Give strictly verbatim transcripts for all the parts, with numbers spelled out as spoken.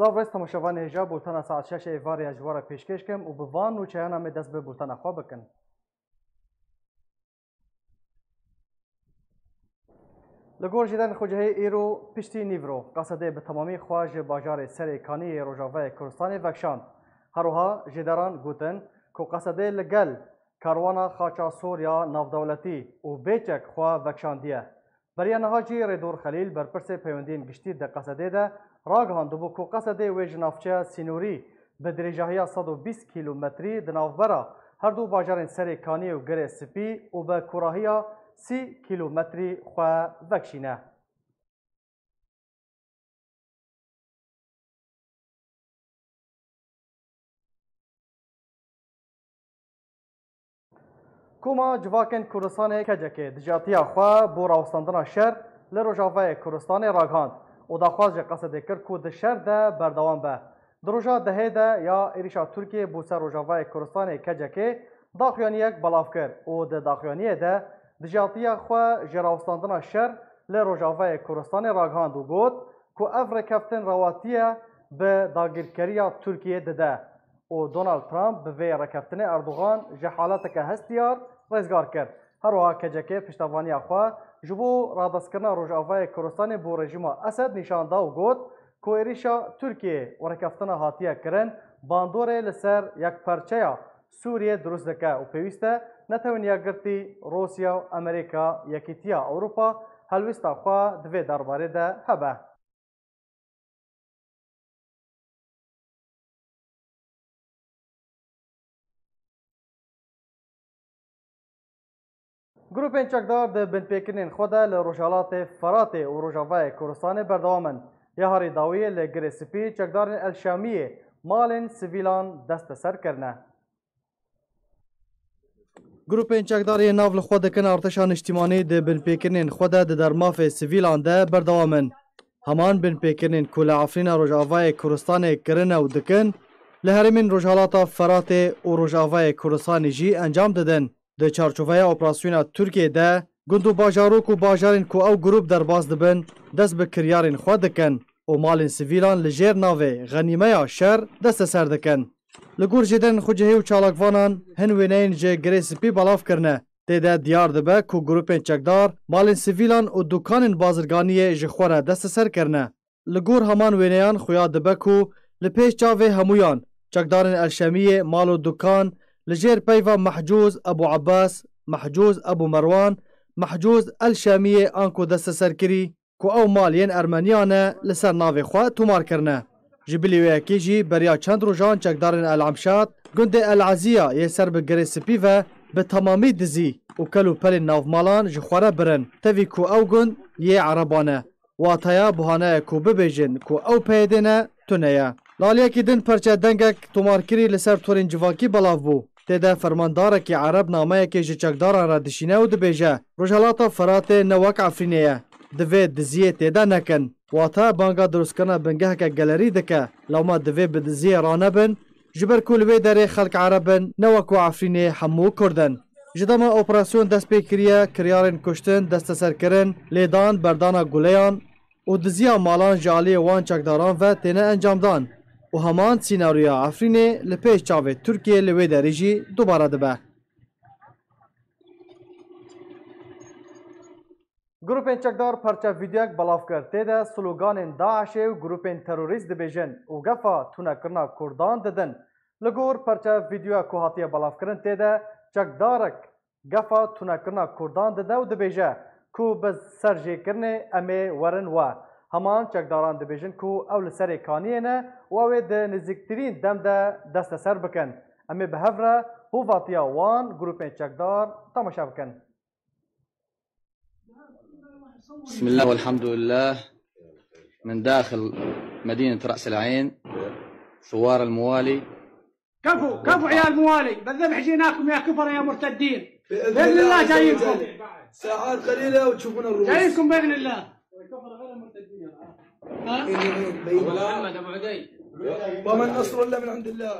Silav rêz temaşevanê hêja, bultena saet şeş ê êvarê ya ji we re pêşkêş kim û bi van nûçeyana me dest bi bultena xwe bikin. Li gor jêderên xwecihê îro piştî nîvro, Qesedê bi temamî xwe ji bajarê Serê Kaniyê Rojavayê Kurdistanê vekşand. Her wiha jêderan gotin ku Qesedê li gel karwana xaça sor ya navdewletî û bêçek xwe vekşandiye. Beriya niha jî Rêdor Xelîl, berpirsê peywendiyên giştî di Qesedê de, ragihandibû ku Qesedê wê ji navçeya sînorî bi dirêjahiya sed û bîst kîlometrî di navbera her du bajarên Serê Kaniyê û Girê Spî û bi kûrahiya sî kîlometrî xwe vekişîne. Koma Civakên Kurdistanê, K C K, dijatiya xwe bo rawestandina şer li Rojavayê Kurdistanê ragihand û daxwaz ji Qesedê kir ku di şer de berdewam be. Di roja dehê de ya êrîşa Tirkiyê bo ser Rojavayê Kurdistanê, K C K, daxuyaniyek belav kir û di daxuyaniyê de dijatiya xwe ji rawestandina şer li Rojavayê Kurdistanê ragihand û got ku ev rêkeftin rewatiye bi dagirkeriya Tirkiyê dide û Donald Trump bi vê rêkeftinê Erdogan ji haleteke hestiyar rêzgar kir. Her wiha K C K piştevaniya xwe ji bo radestkirina Rojavayê Kurdistanê bo rejîma Esed nîşan da û got ku êrîşa Tirkiyê û rêkeftina hatiye kirin bandorê li ser yekperçeya Sûriyê dirust dike û pêwîst e ne tewên Yekgirtî, Rûsya û Amerîka, Yekîtiya Ewropa helwêsta xwe di vê derbarê de hebe. Grûpên çekdar di binpêkirinên xwe de li Rojhelatê Feratê û Rojavayê Kurdistanê berdewam in. Ya herî dawiyê li Girê Spî çekdarên El Şamiyê malên sivîlan desteser kirine. Grûpên çekdar yên nav li xwe dikin artêşa niştîmanî di binpêkirinên xwe de di dermafê sivîlan de berdewam in. Heman binpêkirinên ku li Efrîna Rojavayê Kurdistanê kirine û dikin, li herêmên Rojhelata Feratê û Rojavayê Kurdistanê jî encam didin. Di çarçoveya operasyona Tirkiyê de, gund û bajarok û bajarên ku ew grûp derbas dibin, dest bi kiryarên xwe dikin û malên sivîlan li jêr navê Xenîmeya Şer desteser dikin. Li gor jêderên xwecihî û çalakvanan hin wêneyên ji Girê Spî belav kirine. Tê de diyar dibe ku grûpên çekdar malên sivîlan û dukanên bazirganiyê ji xwe re desteser kirine. Li gor heman wêneyan xuya dibe ku li pêş çavê hemûyan çekdarên El Şemiyê mal û dukan li jêr peyva Mehcûz Ebû Ebbas, Mehcûz Ebû Merwan, Mehcûz El Şemiyê anku desteserkirî ku ew mal yên Ermeniyan e li ser navê xwe tomar kirine. Ji bilî wê yekê jî beriya çend rojan çekdarên El Emşat, gundê El Eziya yê ser bi Girê Spî ve bi temamî dizî û kel û pelên navmalan ji xwe re birin. Tevî ku ew gund yê Ereban e. Wataya buhane ye ku bibêjin ku ew PYD ne, tune ye. Li aliyekî din perçe dengek tomarkirî li ser torên civakî belav bû. Tê de fermandarekî Ereb nameyekê ji çekdaran re dişîne û dibêje, Rojhelata Feratê ne wek Efrînê ye. Divê diziyê tê de nekin. Wate banga dirustkirina bingeheke gelerî dike. Lewma divê bi diziyê ranebin, ji ber ku li wê derê xelk Ereb in, ne wek ku Efrînê hemû Kurd in. Ji dema operasyon dest pê kiriye, kiryarên kuştin, desteserkirin, lêdan, berdana guleyan û diziya malan ji aliyê wan çekdaran ve têne encamdan û heman sînaryoya Efrînê li pêş çavê Tirkiyê li wê derê jî dubare dibe. Grûpên çekdar perçe vîdeoyek belav kir. Tê de sloganên DAIŞê û grûpên terorîst dibêjin û gefa tunekirina Kurdan didin. Li gor perçe vîdeoya ku hatiye belavkirin tê de çekdarek gefa tunekirina Kurdan dide û dibêje ku bi serjêkirinê em ê werin we. Heman çekdaran dibêjin ku ew li serê kaniyê ne û ew ê di nêzîktirîn dem de desteser bikin. Em ê bi hev re hovatiya wan grûpên çekdar temaşe bikin. بسم الله والحمد لله. من داخل مدينة رأس العين، ثوار الموالي. كفو، كفو عيال موالي، بالذبح جيناكم يا كفر يا مرتدين. بإذن الله جايينكم. ساعات قليلة وتشوفون الرؤوس. جايينكم بإذن الله. ها؟ محمد أبو عدي. وما النصر إلا من عند الله.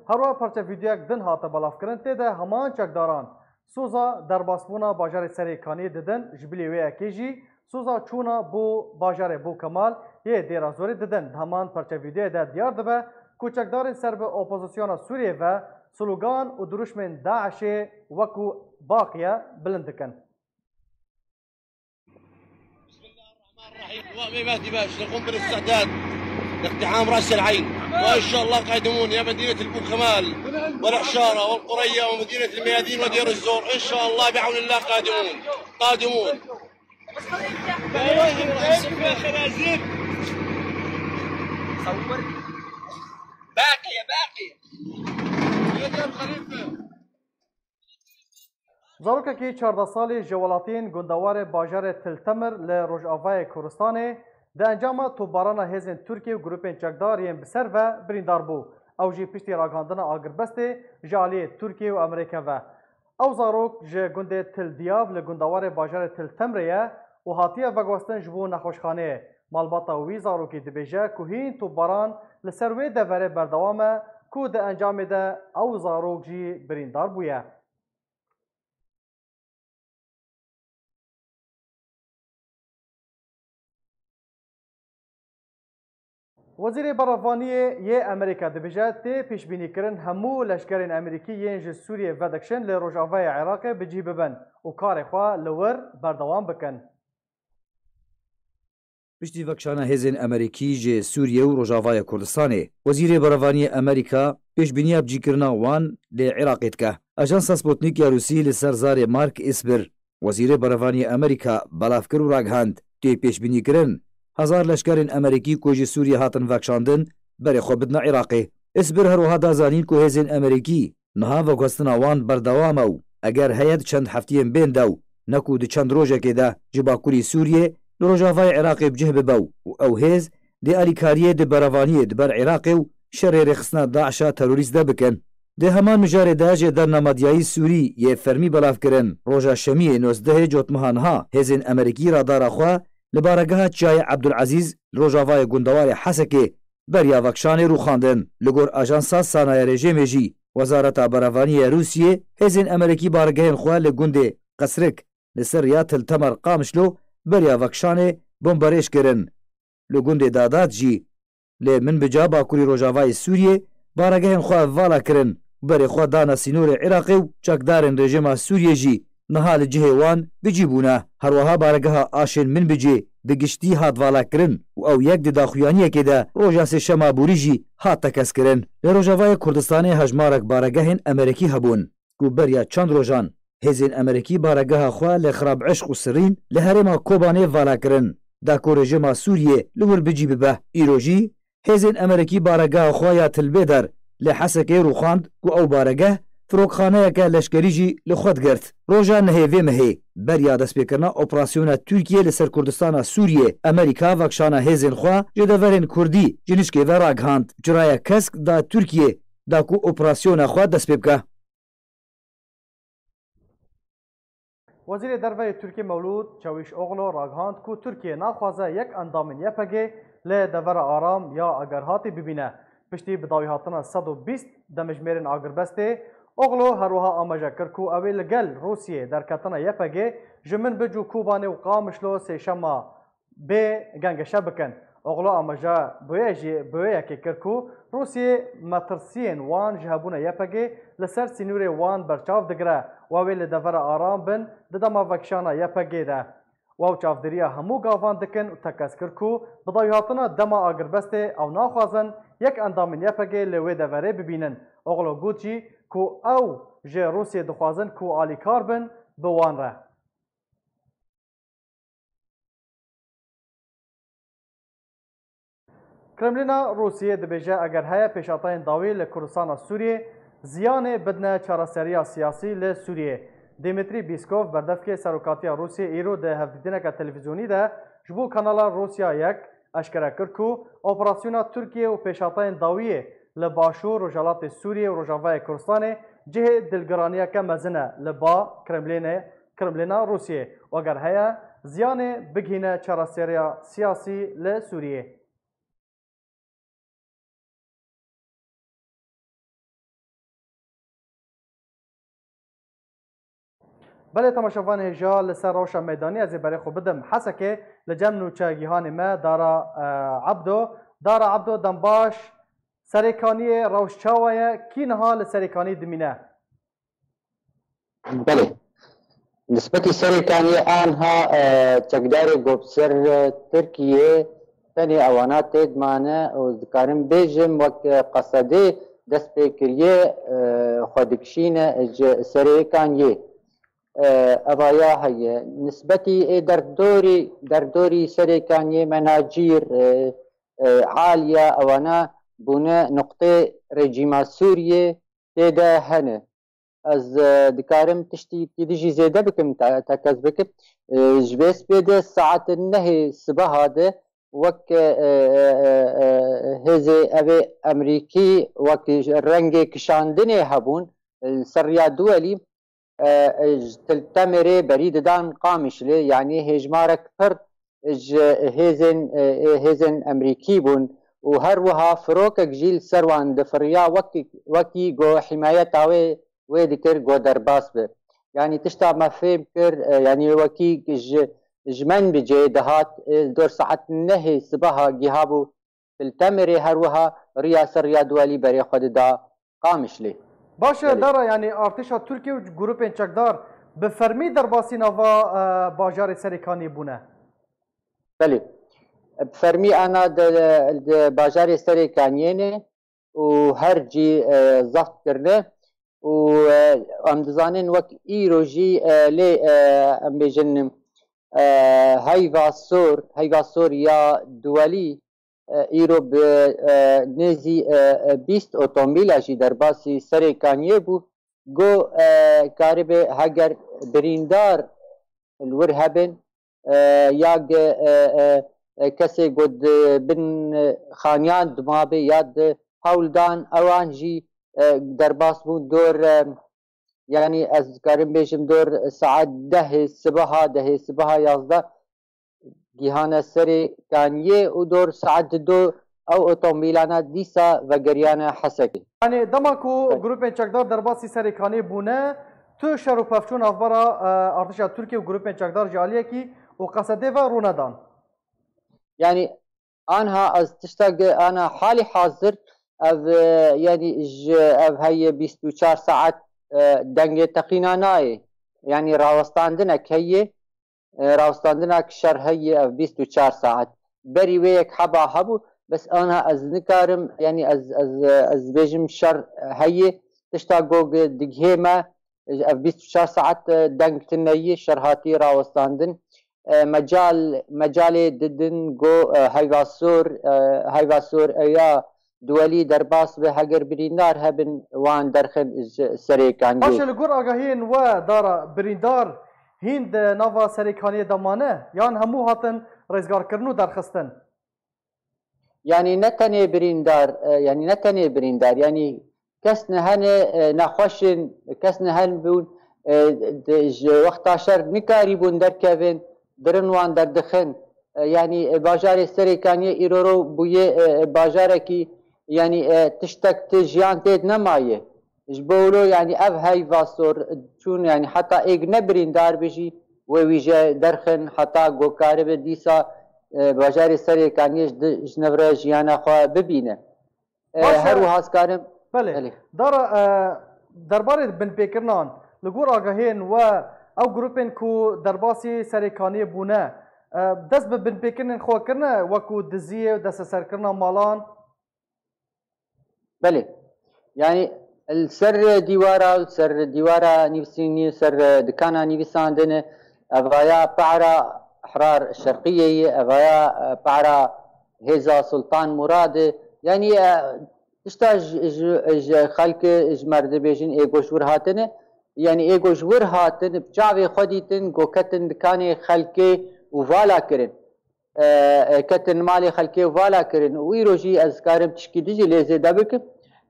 Her wiha parçe vîdeoyek din hate belavkirin, tê de heman çekdaran soza derbasbûna bajarê Serê Kaniyê didin, ji bilî wê yekê jî soza çûna bo bajarê Bo Kemal yê Dêra Zorê didin. Di heman parçe vîdeoyê de diyar dibe ku çekdarên ser bi opozisyona Sûriyê ve slogan û dirûşmên DAIŞê wekû baqiye bilind dikin. بسم الله الرحمن الرحيم. وميمات دمشق نقوم بالاستعداد لاقتحام راس العين، وان شاء الله قادمون يا مدينه البو كمال والعشاره والقريه ومدينه الميادين ودير الزور، ان شاء الله بعون الله قادمون، قادمون. باقيه، باقيه. يا دير خليفه. Zarokekî çardeh salî ji welatiyên gundewarê bajarê Til Temir li Rojavayê Kurdistanê di encama topbarana hêzên Tirkiyê û grûpên çekdar yên bi ser ve birîndar bû. Ew jî piştî ragihandina agirbestê ji aliyê Tirkiyê û Amerîka ve. Ew zarok ji gundê Til Diyav li gundewarê bajarê Til Temrê ye û hatiye veguhestin ji bo nexweşxaneyê. Malbata wî zarokî dibêje ku hîn topbaran li ser wê deverê berdewam e ku di encamê de ew zarok jî birîndar bûye. Wezîrê Berevaniyê yê Amerîka dibêje, tê pêşbînîkirin hemû leşkerên Amerîkî yên ji Sûriyê vedikişin li rojavayê Iraqê bi cih bibin û karê xwe li wir berdewam bikin. Piştî vekişana hêzên Amerîkî ji Sûriye û Rojavaya Kurdistanê, Wezîrê Berevaniyê Amerîka pêşbîniya bicîkirina wan li Iraqê dike. Ajansa Sputnik ya Rûsî li ser zarê Mark Esper, Wezîrê Berevaniyê Amerîka, belav kir û ragihand, tê pêşbînîkirin hezar leşkerên Amerîkî ku ji Sûriye hatin vekişandin, berê xwe bidine Iraqê. Esper her wiha da zanîn ku hêzên Amerîkî niha veguhestina wan berdewam e û eger heye di çend heftiyên bên de û ne ku di çend rojekê de ji bakurî Sûriyê li rojavayê Iraqê bi cih bibe û ew hêz dê alîkariyê di berevaniyê di ber Iraqê û şerê rêxistina DAIŞ'a terorîst de bikin. Di heman mijarê de jê derna medyayî Sûrî yê fermî belav kirin. Roja Şemiyê nozdehê cotmeha niha hêzên Amerîkî radara xwe li baregeha Çiyayê Ebdulezîz li rojavayê gundewarê Hesekê beriya vekşanê rûxandin. Li gor ajansa Sana ya rejîmê jî, Wezareta Berevaniyê ya Rûsiyê hêzên Amerîkî baregehên xwe li gundê Qesrik li ser riya Til Temer Qamişlo beriya vekşanê bomberêj kirin. Li gundê Dadat jî, lê Minbija bakurî rojavayê Sûriyê baregehên xwe vala kirin û berê xwe dane sînorê Iraqê û çekdarên rejîma Sûriyê jî niha li cihê wan bi cî bûne. Herweha baregeha Aşên Minbicê bi giştî hat vala kirin û ew yek di daxuyaniyekê de roja sêşema borî jî hat tekez kirin. Li rojavayê Kurdistanê hejmarek baregehên Amerîkî hebûn ku beriya çend rojan hêzên Amerîkî baregeha xwe li Xirab Eşq û Sirîn li herêma Kobanê vala kirin, da ku rejîma Sûriyê li wir bi cî bibe. Îro jî hêzên Amerîkî baregeha xwe ya Til Bêder li Hesekê rûxand ku ew baregeh firokxaneyeke leşkerî jî li xwe digirt. Roja nehê vê mehê, beriya destpêkirina operasyona Tirkiyê li ser Kurdistana Sûriyê, Amerîka vekşana hêzên xwe ji deverên Kurdî ji nişkê ve ragihand. Çirayek kesk da Tirkiyê da ku operasyona xwe dest pê bike. Wezîrê Derve yê Tirkiyê Mewlûd Çewîşoglu ragihand ku Tirkiye naxwaze yek endamên Y P G li devera Aram ya Egerhatê bibîne. Piştî bidawîhatina sed û bîst demjimêrên agirbestê, Oglu herwiha amaje kir ku ew ê li gel Rûsiyê derketina Y P G ji Minbic û Kobanê û Qamişlo sêşema bê gengeşe bikin. Oxlo amaje bi wê jî, bi wê yekê kir ku Rûsiyê metirsiyên wan ji hebûna Y P G li ser sînorê wan berçav digire û ew ê li devera aram bin di dema vekişana Y P G de. Û ew çavdêriya hemû gavan dikin û tekez kir ku bi dawîhatina dema agirbestê ew naxwazin yek endamên Y P G li wê deverê bibînin. Oxlo got jî ku ew ji Rûsiyê dixwazin ku alîkar bin bi wan re. Kremlîna Rûsiyê dibêje, eger heye pêşatayên dawî li Kurdistana Sûriyê ziyanê bidine çareseriya siyasî li Sûriyê. Dmitry Peskov, berdevkê serokatiya Rûsiyê, îro di hevdîtineke televîzyonî de ji bo kanala Rûsya Yek eşkere kir ku operasyona Tirkiye û pêşatayên dawiyê li Başûr, Rojhilatê Sûriyê û Rojavayê Kurdistanê cihê dilgiraniyeke mezin e li ba Kremlînê. Kremlîna Rûsiyê, eger heye, ziyanê bigihîne çareseriya siyasî li Sûriyê. Belê temaşevanê hêja li ser rewşa meydanî ez ê berê xwe bidim Hesekê, li cem nûçegihanê me Dara, e, Ebdo. Dara Ebdo, dem baş. Serêkaniyê rewş çawa ye? Kî niha li Serêkaniyê dimîne? Belê. Nisbetî Serêkaniyê anha, e, çekdarê gopser, e, Tirkiyê tenê ewana tê dimane û dikarim bêjim wek, e, qesedê dest pê kiriye, e, xwe dikişîne ji Serêkaniyê. E, evaya heye. Nisbetî ê derdorî, derdorî Serêkaniyê, Menacîr, e, e, Aliya, ewana bûne nuqtê rejîma Sûriyê tê de hene. Ez, e, dikarim tiştî tî dijî zêde bikim, te-, tekez bikim. E, ji vê spê de saet nehê sibeha de wek, e, e, e, e, hêzê evê Emerîkî wek rengê kişandinê hebûn, e, li ser riya duwelî, e, e, ji Til Temirê berî didan Qamişlê, yanî hêjmarek pir ji hêzên, e, e, hêzên Emerîkî bûn û her wiha firokek jî li ser wan difiriya, wekî, wekî go hîmayeta wê, wê dikir go derbas bi. Yanî tişta me fêm kir, e, yanî wekî ji, ji Menbicê dihat, e, dor saet nehê sibeha gihabû Til Temirê, her wiha riya ser riya duwelî berê xwe dida Qamişlê. Baş e, Belê. Dara, yanî artêşa Tirkiye û grûpên çekdar bi fermî derbasî nava, e, bajarê Serêkaniyê bûne? Belê. Bi fermî ana di, di bajarê Serêkaniyê ne û her cî, e, zext kirine û, e, em dizanin wek îro jî, e, lê, e, em bêjin, e, heyva sor, heyva sor ya duwelî, e, îro bi, e, nêzî, e, e, bîst otomobîla jî derbasî Serêkaniyê bû. go, e, karibe heger birîndar li wir hebin, e, ya ge, e, e, e, kesê go di bin, e, xaniyan dimabe ya di hewldan ewan jî, e, derbas bûn dor, e, yanî ez karim bêjim dor saet dehê sibaha, dehê sibaha yazdeh gihane serê kaniyê û dor saet dido ew otomobîlana dîsa vegeriyane Hesekê. Yanî dema ku Evet. grûpên çekdar derbasî serê kaniyê bûne, tu şer û pevçûn navbera, e, artêşa Tirkiye û grûpên çekdar ji aliyekî û Qesedê ve rûnedan. Yanî anha ez tişta ge ana halî hazir ev, e, yanî ji ev heye bîst û çar saet, e, dengê teqîna nayê. Yanî rawestandinek heye, e, rawestandinek şer heye ev bîst û çar saet. Berî wê yek heba hebû, bes anha ez nikarim, yanî ez, ez, ez bêjim şer heye. Tişta go ge digihê me, ev bîst û çar saet, e, deng tune yî, şer hatî rawestandin. E, mecal, mecalê didin go, e, heyva sor, e, heyva sor eya duwelî derbas be, heger birîndar hebin wan derxin ji serê kaniyê. Baş e, li gor agahiyên we dara birîndar hîn di nava serê kaniyê de mane yan hemû hatin rêzgarkirin û derxistin? Yanî ne tenê birîndar, e, yanî ne tenê birîndar, yanî kes ne hene, e, nexweş in, kes ne hen bûn, e, di, ji wexta şer nikarîbûn derkevin, dirin wan derdixin. E, yanî, e, bajarê Serêkaniyê îroro bûye, e, e, bajarekî, yanî, e, tiştek ti jiyan tê nemaye. Ji bo wilo, yanî ev heyva sor çûn, yanî heta êk ne birîndar bijî, wê wî jê derxin, heta go karibe dîsa, e, bajarê Serêkaniyê ji di-, ji nivre jiyana xwe bibîne. E, Baş e. Her wiha ez karim. Belê. Belê. Dara, e, derbarê binpêkirinan, li gor agahiyên we ew grûpên ku derbasî Serêkaniyê bûne, e, dest bi binpêkirinên xwe kirine, wekû diziyê û desteserkirina malan? Belê. Yanî li ser dîwara, li ser dîwara nivîsînî, ser dikana nivîsandinê, evaya Pehra Ehrar Şerqiyê ye, evaya, e, Pehra Hêza Sultan Muradê. Yanî, e, tişta ji, ji, ji xelkê, ji me re dibêjin ê go ji wir hatine. Yanî ê go ji wir hatin, bi çavê xwe dîtin, go ketin dikanê xelkê û vala kirin. E, e, ketin malê xelkê û vala kirin. Û îro jî ez karim tişkî din jî lê zêde bikim.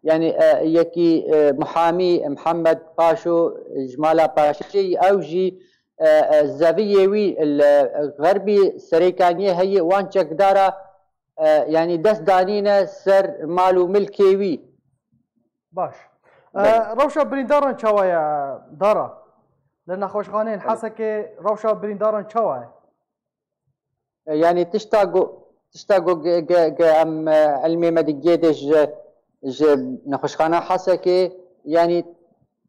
Yanî, e, yekî, e, muhamî Mihemed Paşo ji mala Paşê, ew jî, e, e, zeviyê wî li xerbî Serêkaniyê heye, wan çekdara, e, yanî dest danîne ser mal û milkê wî. Baş. E, Belê. Rewşa birîndaran çawa ye, Dara? Li nexweşxaneyên Belê. Hesekê rewşa birîndaran çawa ye? E, yanî tişta go, tişta go ge, ge, ge em, e, ilmê me digê de ji, ji nexweşxana Hesekê, yanî,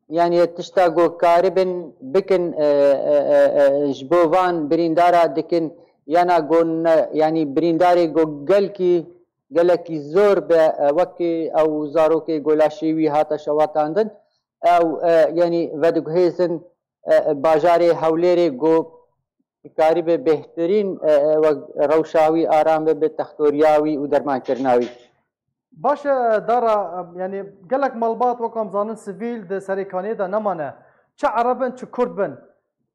yanî tişta go karibin bikin, e, e, e, e, ji bo van birîndara dikin, yana go ne, yanî birîndarê go gelkî, gelekî zor be, e, wekî ew zarokê go laşê wî hate şewatandin, ew, e, yanî vediguhêzin, e, bajarê Hewlêrê go karibe bêhtirîn, e, e, wek rewşa wî aram be, bi textoriya wî û dermankirina wî. Baş e, Dara, e, yanî gelek malbat wek em zanin sivîl di Serêkaniyê de nemane. Çi Ereb in, çi Kurd bin.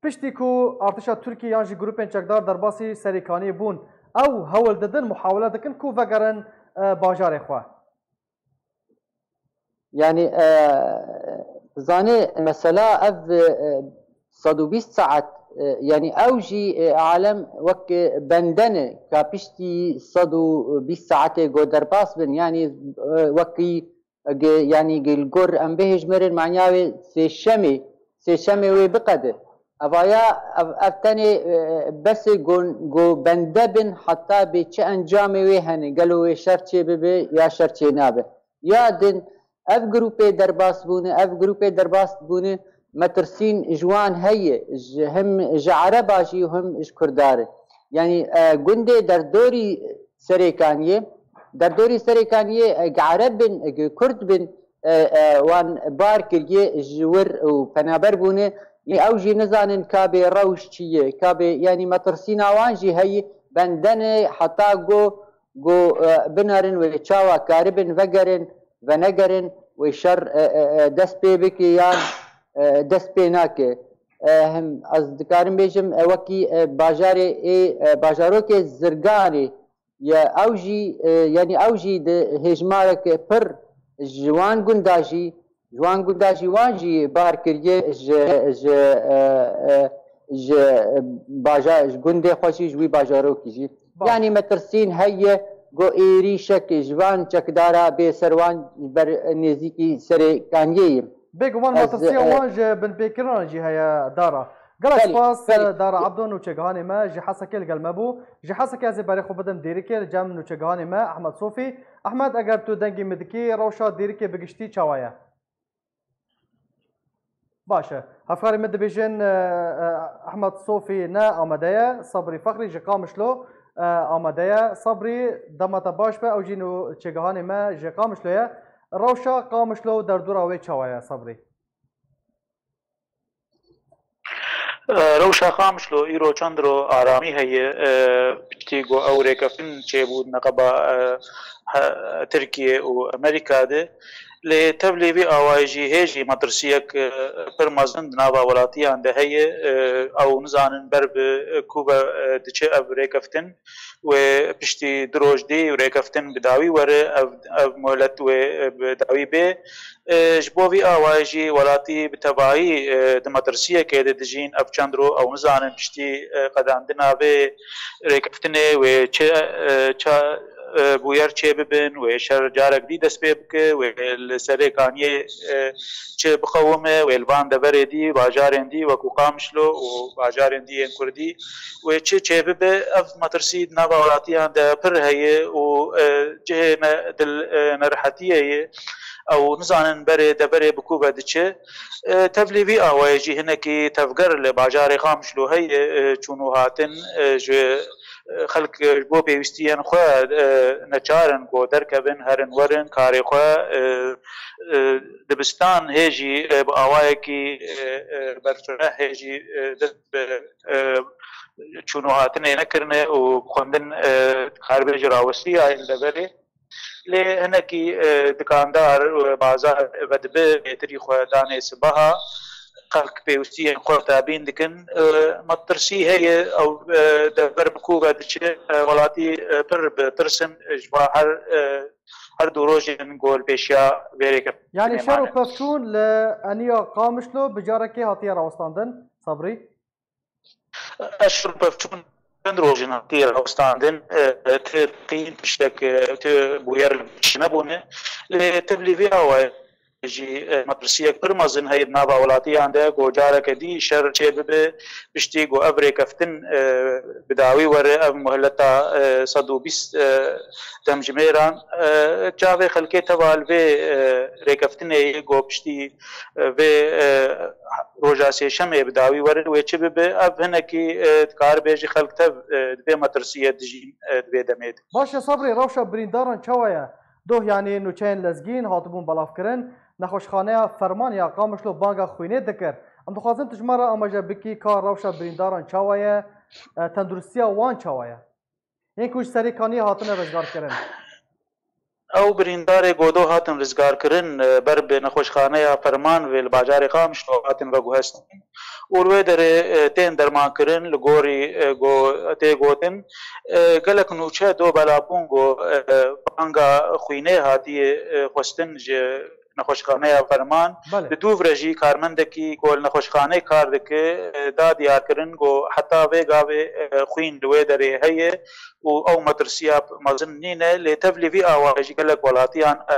Piştî ku artêşa Tirkiyê yan jî grûpên çekdar derbasî Serêkaniyê bûn, ew hewl didin, muhawele dikin ku vegerin, e, bajarê xwe. Yanî, e, zanê mesela ev, e, sed û bîst saet, e, yanî ew jî, e, alem wek bende ne, ka piştî sed û bîst saetê go derbas bin, yanî, e, wekî ge, yanî ge li gor em bihêjmirin manya wê sêşemê, sêşemê wê biqede. Evaya, ev, ev tenê, e, bes e go, go bende bin heta bê çi encamê wê hene, gelo wê şer çê bibe ya şer çê nabe. Ya din ev grûpê derbas bûne, ev grûpê derbas bûne, metirsîn ji wan heye, ji, him ji Ereba jî û him ji Kurda re. Yanî, e, gundê derdorî Serêkaniyê, derdorî Serêkaniyê, e, ge Ereb bin, e, ge Kurd bin, e, e, wan bar kiriye ji wir û penaber bûne. Yanî ew jî nizanin ka bê rewş çi ye, ka bê, yanî metirsîna wan jî heye, bende ne heta go, go, e, binerin wê çawa karibin vegerin, venegerin, wê şer, e, e, e, dest pê bike yan, e, dest pê nake. E, hem ez dikarim bêjim, e, wekî, e, bajarê ê, e, bajarokê Zirganê ye, ew jî, e, yanî ew jî di hêjmareke pir ji wan gunda jî, ji wan gunda jî wan jî bar kiriye ji, ji, e, e, ji bajar, ji gundê xwe jî, ji wî bajarokî jî. Baş. Yanî metirsîn heye ku êrîşek ji van çekdara bê ser wan ji ber nêzîkî Serê Kaniyê ye. Bêguman Ez, metirsîya e, wan ji binpêkirina jî heye, Dara. Gelek Belê, spas, belê. Dara Abdo, nûçegihanê me ji Hesekê li gel me bû. Ji Hesekê ez ê berê xwe bidim Dêrikê, li cem nûçegihanê me Ehmed Sofî. Ehmed, eger tu dengê min dikî, rewşa Dêrikê bi giştî çawa ye? Baş e. Hevkarê min dibêjin, e, e, Ehmed Sofî ne amade ye, Sabrî Fexrî ji Qamişlo, e, amade ye. Sabrî, dema te baş be, ew jî nûçegihanê me ji Qamişlo ye. Rewşa Qamişlo û derdora wê çawa ye, Sabrî? E, rewşa Qamişlo îro çend ro aramî heye, e, piştî ku ew rêkeftin çêbû neqeba, e, he-, Tirkiye û Amerîka de. Lê tevlî vî awayî jî hê jî metirsiyek, e, pir mezin di nava welatiyan de heye. E, ew nizanin ber bi, e, ku ve, e, diçe ev rêkeftin. Wê piştî du roj dî rêkeftin bi dawî were, ev, ev muhlet wê, e, bi dawî bê. E, ji bo vî awayî jî welatî bi tevahî, e, di metirsiyekê de dijîn. Ev çend ro ew nizanin piştî, e, qedandina vê rêkeftinê wê çi, e, ça, e, bûyer çêbibin, wê şer carek dî dest pê bike, wê li Serê Kaniyê, e, çi biqewime, wê li van deverê dî, bajarên dî wekû Qamişlo û bajarên dî yên Kurdî, wê çi çêbibe. Ev metirsî di nava welatiyan de pir heye û, e, cihê me dil, e, nerehetiyê ye. Ew nizanin berê deverê bi ku ve diçe. E, tevlî vî awayê jî hinekî tevger li bajarê Qamişlo heye, e, çûn û hatin, e, ji, e, xelk, e, ji bo pêwîstiyên xwe, e, neçar in ku derkevin, herin werin karê xwe, e, e, dibistan hê jî, e, bi awayekî, e, e, berfireh hê jî, e, dest bi, e, çûn û hatinê nekirine û xwendin, e, karibê ji rawestî ya yên deverê. Lê hinekî, e, dikandar, e, bazar vedibe bêtirî xwe danê sibaha. Xelk pêwistiyên xwe tabîn dikin. E, metirsî heye, ew, e, dever bi ku ve diçe, e, welatî, e, pir bi tirs in, e, ji va her, e, her du rojên ku li pêşiya vê rêkeftinê Yanî şer û mane. Pevçûn li eniya Qamişlo bi carekê hatiye rawestandin, Sabrî? Eşr pevçûn çend rojên hatiye rawestandin, e, e, ti qîn tiştek, e, ti bûyer li pêş nebûne. Lê tevlî vê awayê jî, e, metirsiyek pir mezin heye di nava welatiyan de, ku careke dî şer çêbibe, piştî ku ev rêkeftin, e, bi dawî were, ev muhleta, e, sed û bîst, e, demjimêran, e, çavê xelkê teva li vê, e, rêkeftinê ye, ku piştî, e, vê, e, roja sêşemê bi dawî were wê çi bibe, ev hinekî, e, dikaribe jî xelk tev, e, di vê metirsiyê dijîn, e, di vê demê de. Baş e, Sabrî, rewşa birîndaran çawa ye? Doh, yanî nûçeyên lezgîn hatibûn belavkirin, nexweşxaneya Ferman ya Qamişlo banga xwînê dikir. Em dixwazin tu ji me re amaje bikî ka rewşa birîndaran çawa ye, e, tenduristiya wan çawa ye? Yên ku ji Serê Kaniyê hatine rizgarkirin. Ew birîndarê ku doh hatin rizgarkirin, e, ber bi nexweşxaneya Ferman vê li bajarê Qamişlo hatin veguhestin û li wê derê, e, tên dermankirin, li gorî, e, ku tê gotin. E, gelek nûçe doh bela bûn ku, e, banga xwînê hatiye, e, xwestin ji nexweşxaneya Ferman. Belê. Li Dûvre jî karmendekî ku li nexweşxanê kar dike, e, da diyarkirin ku heta vê gavê, e, xwîn li wê derê heye û ew metirsiya mezin nîne, lê tevlî vî awayê jî gelek welatiyan, e,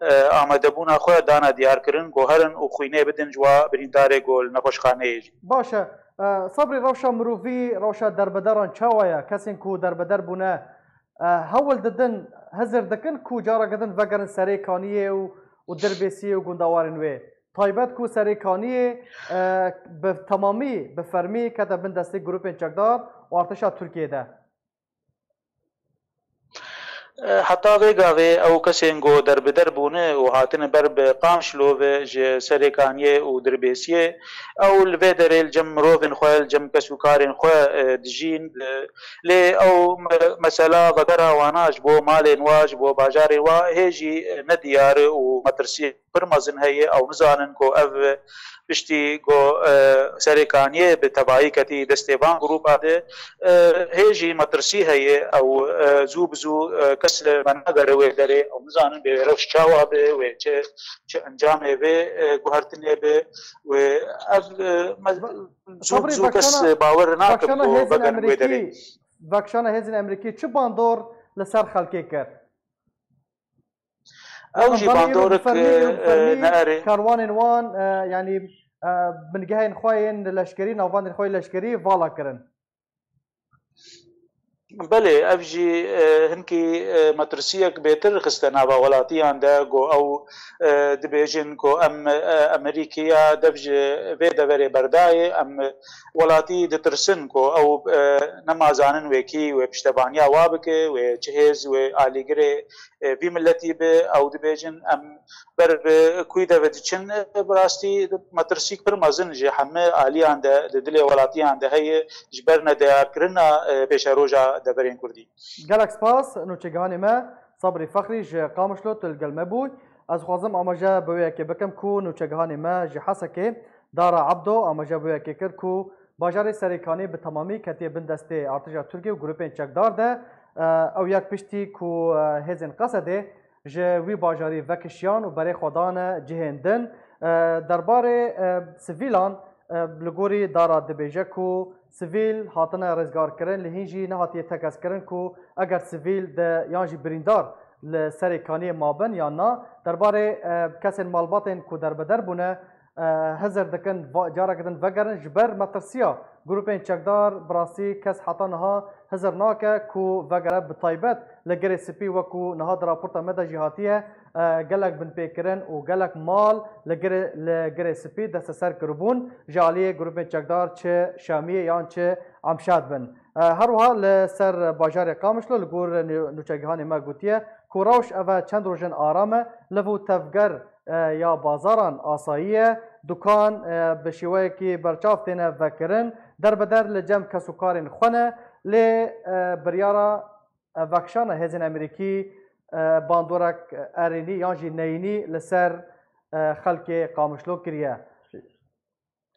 e, amadebûna xwe dane diyarkirin ku herin û xwînê bidin ji wa birîndarê ku li nexweşxaneyê jî. Baş e. E, Sabrî, rewşa mirovî, rewşa derbederan çawa ye? Kesên ku derbeder bûne, e, hewl didin, hizir dikin ku careke din vegerin Serê Kaniyê û, û Dirbêsiyê û gundewarên wê. Taybet ku Serê Kaniyê, e, bi temamî, bi fermî kete bin destê grûpên çekdar û artêşa Tirkiyê de. E, heta vê gavê ew kesên ku derbider bûne û hatine ber bi Qamişlo ve ji Serê Kaniyê û Dirbêsiyê, ew li vê derê li cem mirovên xwe, li cem kes û karên xwe, e, dijîn. E, lê ew me-, mesela vegera wana ji bo malên wa, ji bo bajarên wa hê jî, e, nediyar e û metirsiyê pir mezin heye. Ew nizanin ku ev Piştî ku, e, Serê Kaniyê bi tevayî ketî destê van grûpa de, e, hê jî metirsî heye ew, e, zû bi zû, e, kes li me nagere wê derê. Ew nizanin bê rewş çawa be, wê çi, çi encamê vê, e, guhertinê be. Wê ev, e, me-, zû bi Sabrî, zû kes vekşana, bawer nakin vekşana ku hêzên vegerin wê derê. Emerîkî, vekşana hêzên Emerîkî çi bandor li ser xelkê kir? Ew jî Danî îro bi bandorek, fermî, îro bi e, fermî ne erê. Karwanên wan, e, yanî, e, bingehên xwe yên leşkerî, navbandên xwe yên leşkerî vala kirin. Belê, ev jî, e, hinkî, e, metirsiyek bêtir xiste nava welatiyan de, ku ew, e, dibêjin ku em, e, Emerîkiya dev ji vê deverê berdayê, em welatî ditirsin ku ew, e, nema zanin wê kî wê piştevaniya wa bike, wê çi hêz, wê alîgirê, e, vî miletî be, ew dibêjin em ber bi kû de ve diçin, e, bi rastî metirsîk pir mezin ji heme aliyan de, di dilê welatiyan de heye, ji ber nediyarkirina, e, pêşeroja deverên kurdî. Gelek spas, nûçegihanê me, Sabrî Fexrî ji Qamişlo tu li gel me bûy. Ez dixwazim amaje bi wê yekê bikim ku nûçegihanê me ji Hesekê, Dara Ebdo, amaje bi wê yekê kir ku bajarê Serêkanê bi temamî ketiye bin destê artêşa Tirkiyê û grûpên çekdar de, e, ew yek piştî ku, e, hêzên Qesedê ji wî bajarî vekişiyan û berê xwe dane cihên din. E, derbarê, e, sivîlan, e, li gorî Dara dibêje ku sivîl hatine rêzgarkirin, li hîn jî nehatiye tekez kirin ku eger sivîl de yan jî birîndar li Serê Kaniyê mabin yan na. Derbarê, e, kesên malbatên ku derbeder bûne, e, hizir dikin va-, careke din vegerin, ji ber metirsiya grûpên çekdar bi rastî kes heta niha hizir nake ku vegere, bi taybet li Girê Spî, wekû niha di raporta me de jî hatiye, e, gelek binpêkirin û gelek mal li Girê, li Girê Spî desteser kiribûn ji aliyê grûpên çekdar, çi Şamiyê yan çi Amşad bin. E, her wiha li ser bajarê Qamişlo li gor nû-, nûçegihanê me gotiye ku rewş ev e çend roj in aram e, liv û tevger, e, ya bazaran asayî ye, dukan, e, bi şêweyekî berçav têne vekirin, derbeder li cem kesûkarên xwe ne, lê, e, biryara, e, vekişana hêzên Emerîkî, e, bandorek erênî yan jî neyînî li ser, e, xelkê Qamişlo kiriye.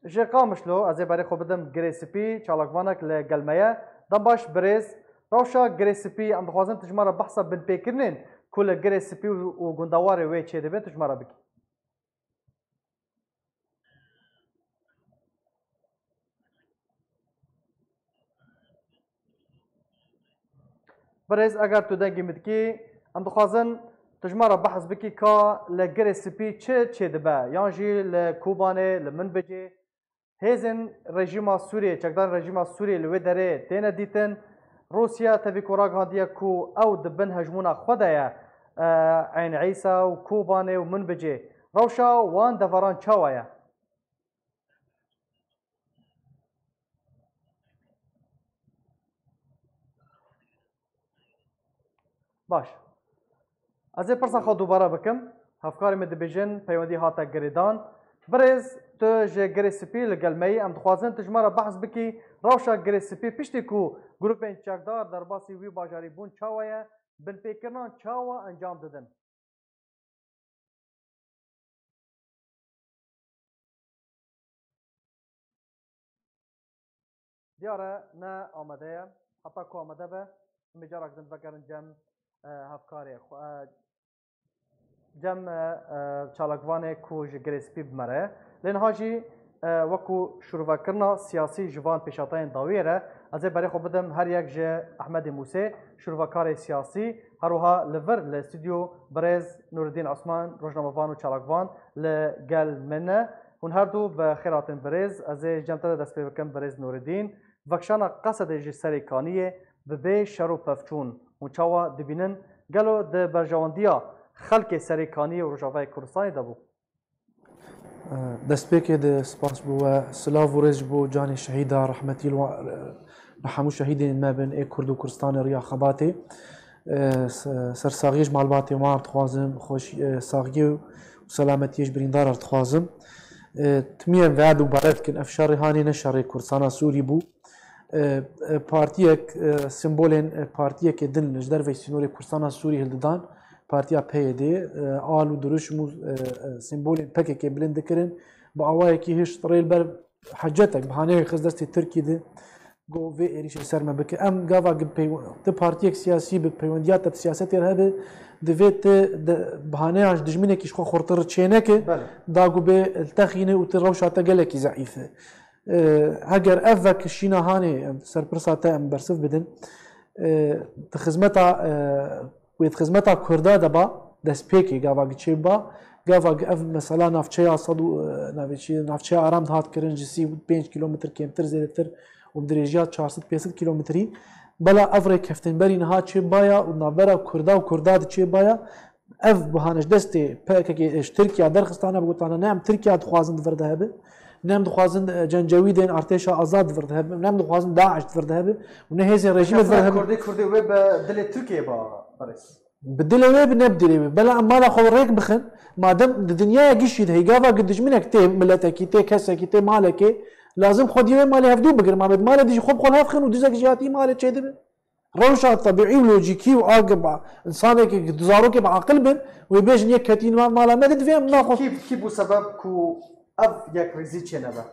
Ji Qamişlo ez ê berê xwe bidim Girê Spî, çalakvanek li gel me ye. Dem baş birêz, rewşa Girê Spî, em dixwazin tu ji me re behsa binpêkirinên ku li Girê Spî û, û gundewarê wê çêdibin, tu ji me re bikî. Birêz, eger tu dengê min dikî, em dixwazin tu ji me re behs bikî ka li Girê Spî çi çêdibe, yan jî li Kobanê, li Minbicê. Hêzên rejîma Sûriyê, çekdarên rejîma Sûriyê li wê derê têne dîtin. Rûsya tevî ku ragihandiye ku ew di bin hejmûna xwe de ye, e, Eyn Îsa û Kobanê û Minbicê. Rewşa wan deveran çawa ye? Baş. Ez ê pirsa xwe dubare bikim. Hevkarê min dibêjin, peywendî hate girêdan. Birêz, tu ji Girê Spî li gel me yî. Em dixwazin tu ji me re behs bikî. Rewşa Girê Spî piştî ku grûpên çekdar derbasî wî bajarî bûn çawa ye? Binpêkirinan çawa encam didin? Diyar e, ne amade ye. Heta ku amade be, em ê carek din vegerin cem, e, hevkarê xwe, e, cem, e, e, çalakvanê ku ji Girê Spî bi me re ye. Lê niha jî, e, wekû şirûvekirina siyasî ji van pêşhateyên dawiyê re, ez ê berê xwe bidim her yek ji Ehmedê Mûsê, şirûvekarê siyasî, her wiha li vir li stûdyo birêz Nûreddîn Osman, rojnamevan û çalakvan li gel min e. Hûn her du bi xêr hatin birêz. Ez ê cem te de dest pê bikim birêz Nûreddîn. Vekişana Qesedê ji Serê Kaniyê bi bê şer û pevçûn hûn çawa dibînin? Gelo di berjewendiya xelkê Serê Kaniyê û Rojavayê Kurdistanê de bû? Destpêkê de spas bo we, silav û rêz ji bo canê şehîda rehmetî li wa-, li hemû şehîdên me bin ê Kurd û Kurdistanê riya xebatê. Se-, sersaxiyê ji malbatê wan dixwazim, xweş-, saxiyê û selametiyê ji birîndar re dixwazim. Timiyên ve dubare dikin, ev şerê hanê ne şerê Kurdistana Sûrî bû. E, e, partiyek, e, simbolên, e, partiyekê din li ji derveyî sînorê Kurdistana Sûrî hildidan, partiya P Y D, e, al û dirûşm û, e, e, simbolên P K K bilind dikirin bi awayekî hişt rê li ber hecetek, bihaneyek xist destê Tirkî de, got, vê êrîşê ser me bike. Em gava gi peyw-, ti partiyek siyasî bi peywendiya te bi siyasetê re hebe, divê ti de, bihaneya ji dijminekî ji xwe xurtir çêneke, Belê. da ku bê li te xîne û ti rewşa te gelekî zeîf e. E, heger ev vek şîna hanê, em serpirsa te em bersiv bidin, e, di xizmeta, e, wê di xizmeta Kurda de ba, destpêkê gava gi çê ba, gava gi ev mesela navçeya sed û, e, navê çi, navçeya Aram dihat kirin ji sî û pênc kîlometr kêmtir zêdetir û bi dirêjiya çar sed pênc sed kîlometrî. Bela ev rêkeftinberî niha çê baya û navbera Kurda û Kurda di çê baya. Ev bihane ji destê P K K ji Tirkiya derxistane, bi gotana ne em Tirkiya dixwazin di vir de hebe, ne em dixwazin, e, cencewîdên artêşa azad di vir de hebe, ne em dixwazin DAIŞ di vir de hebe û ne hêzên rejîmê di vir de hebe. Kurdê, Kurdê wê bi dilê Tirkiyê ba, Barês. Bi dilê wê bi ne bi dilê wê. Bela em mala xwe rêk bixin, madem di dinyaya gişî de hêgava gi dijminek tê miletekî, tê kesekî, tê malekê, lazim xwediyê wê malê hevdû bigir. Ma bi malê dijî xwe bi xwe hev xin û dizek ji hatî malê çêdibe. Rewşa tebîî û lojîkî û a gi ba, insanekî, zarokê bi aqil bin, wê bêjin yek ketîn ma-, mala me de divê em naxwe. Kî, kî bû sebeb ku ev yekrêzî çênebe?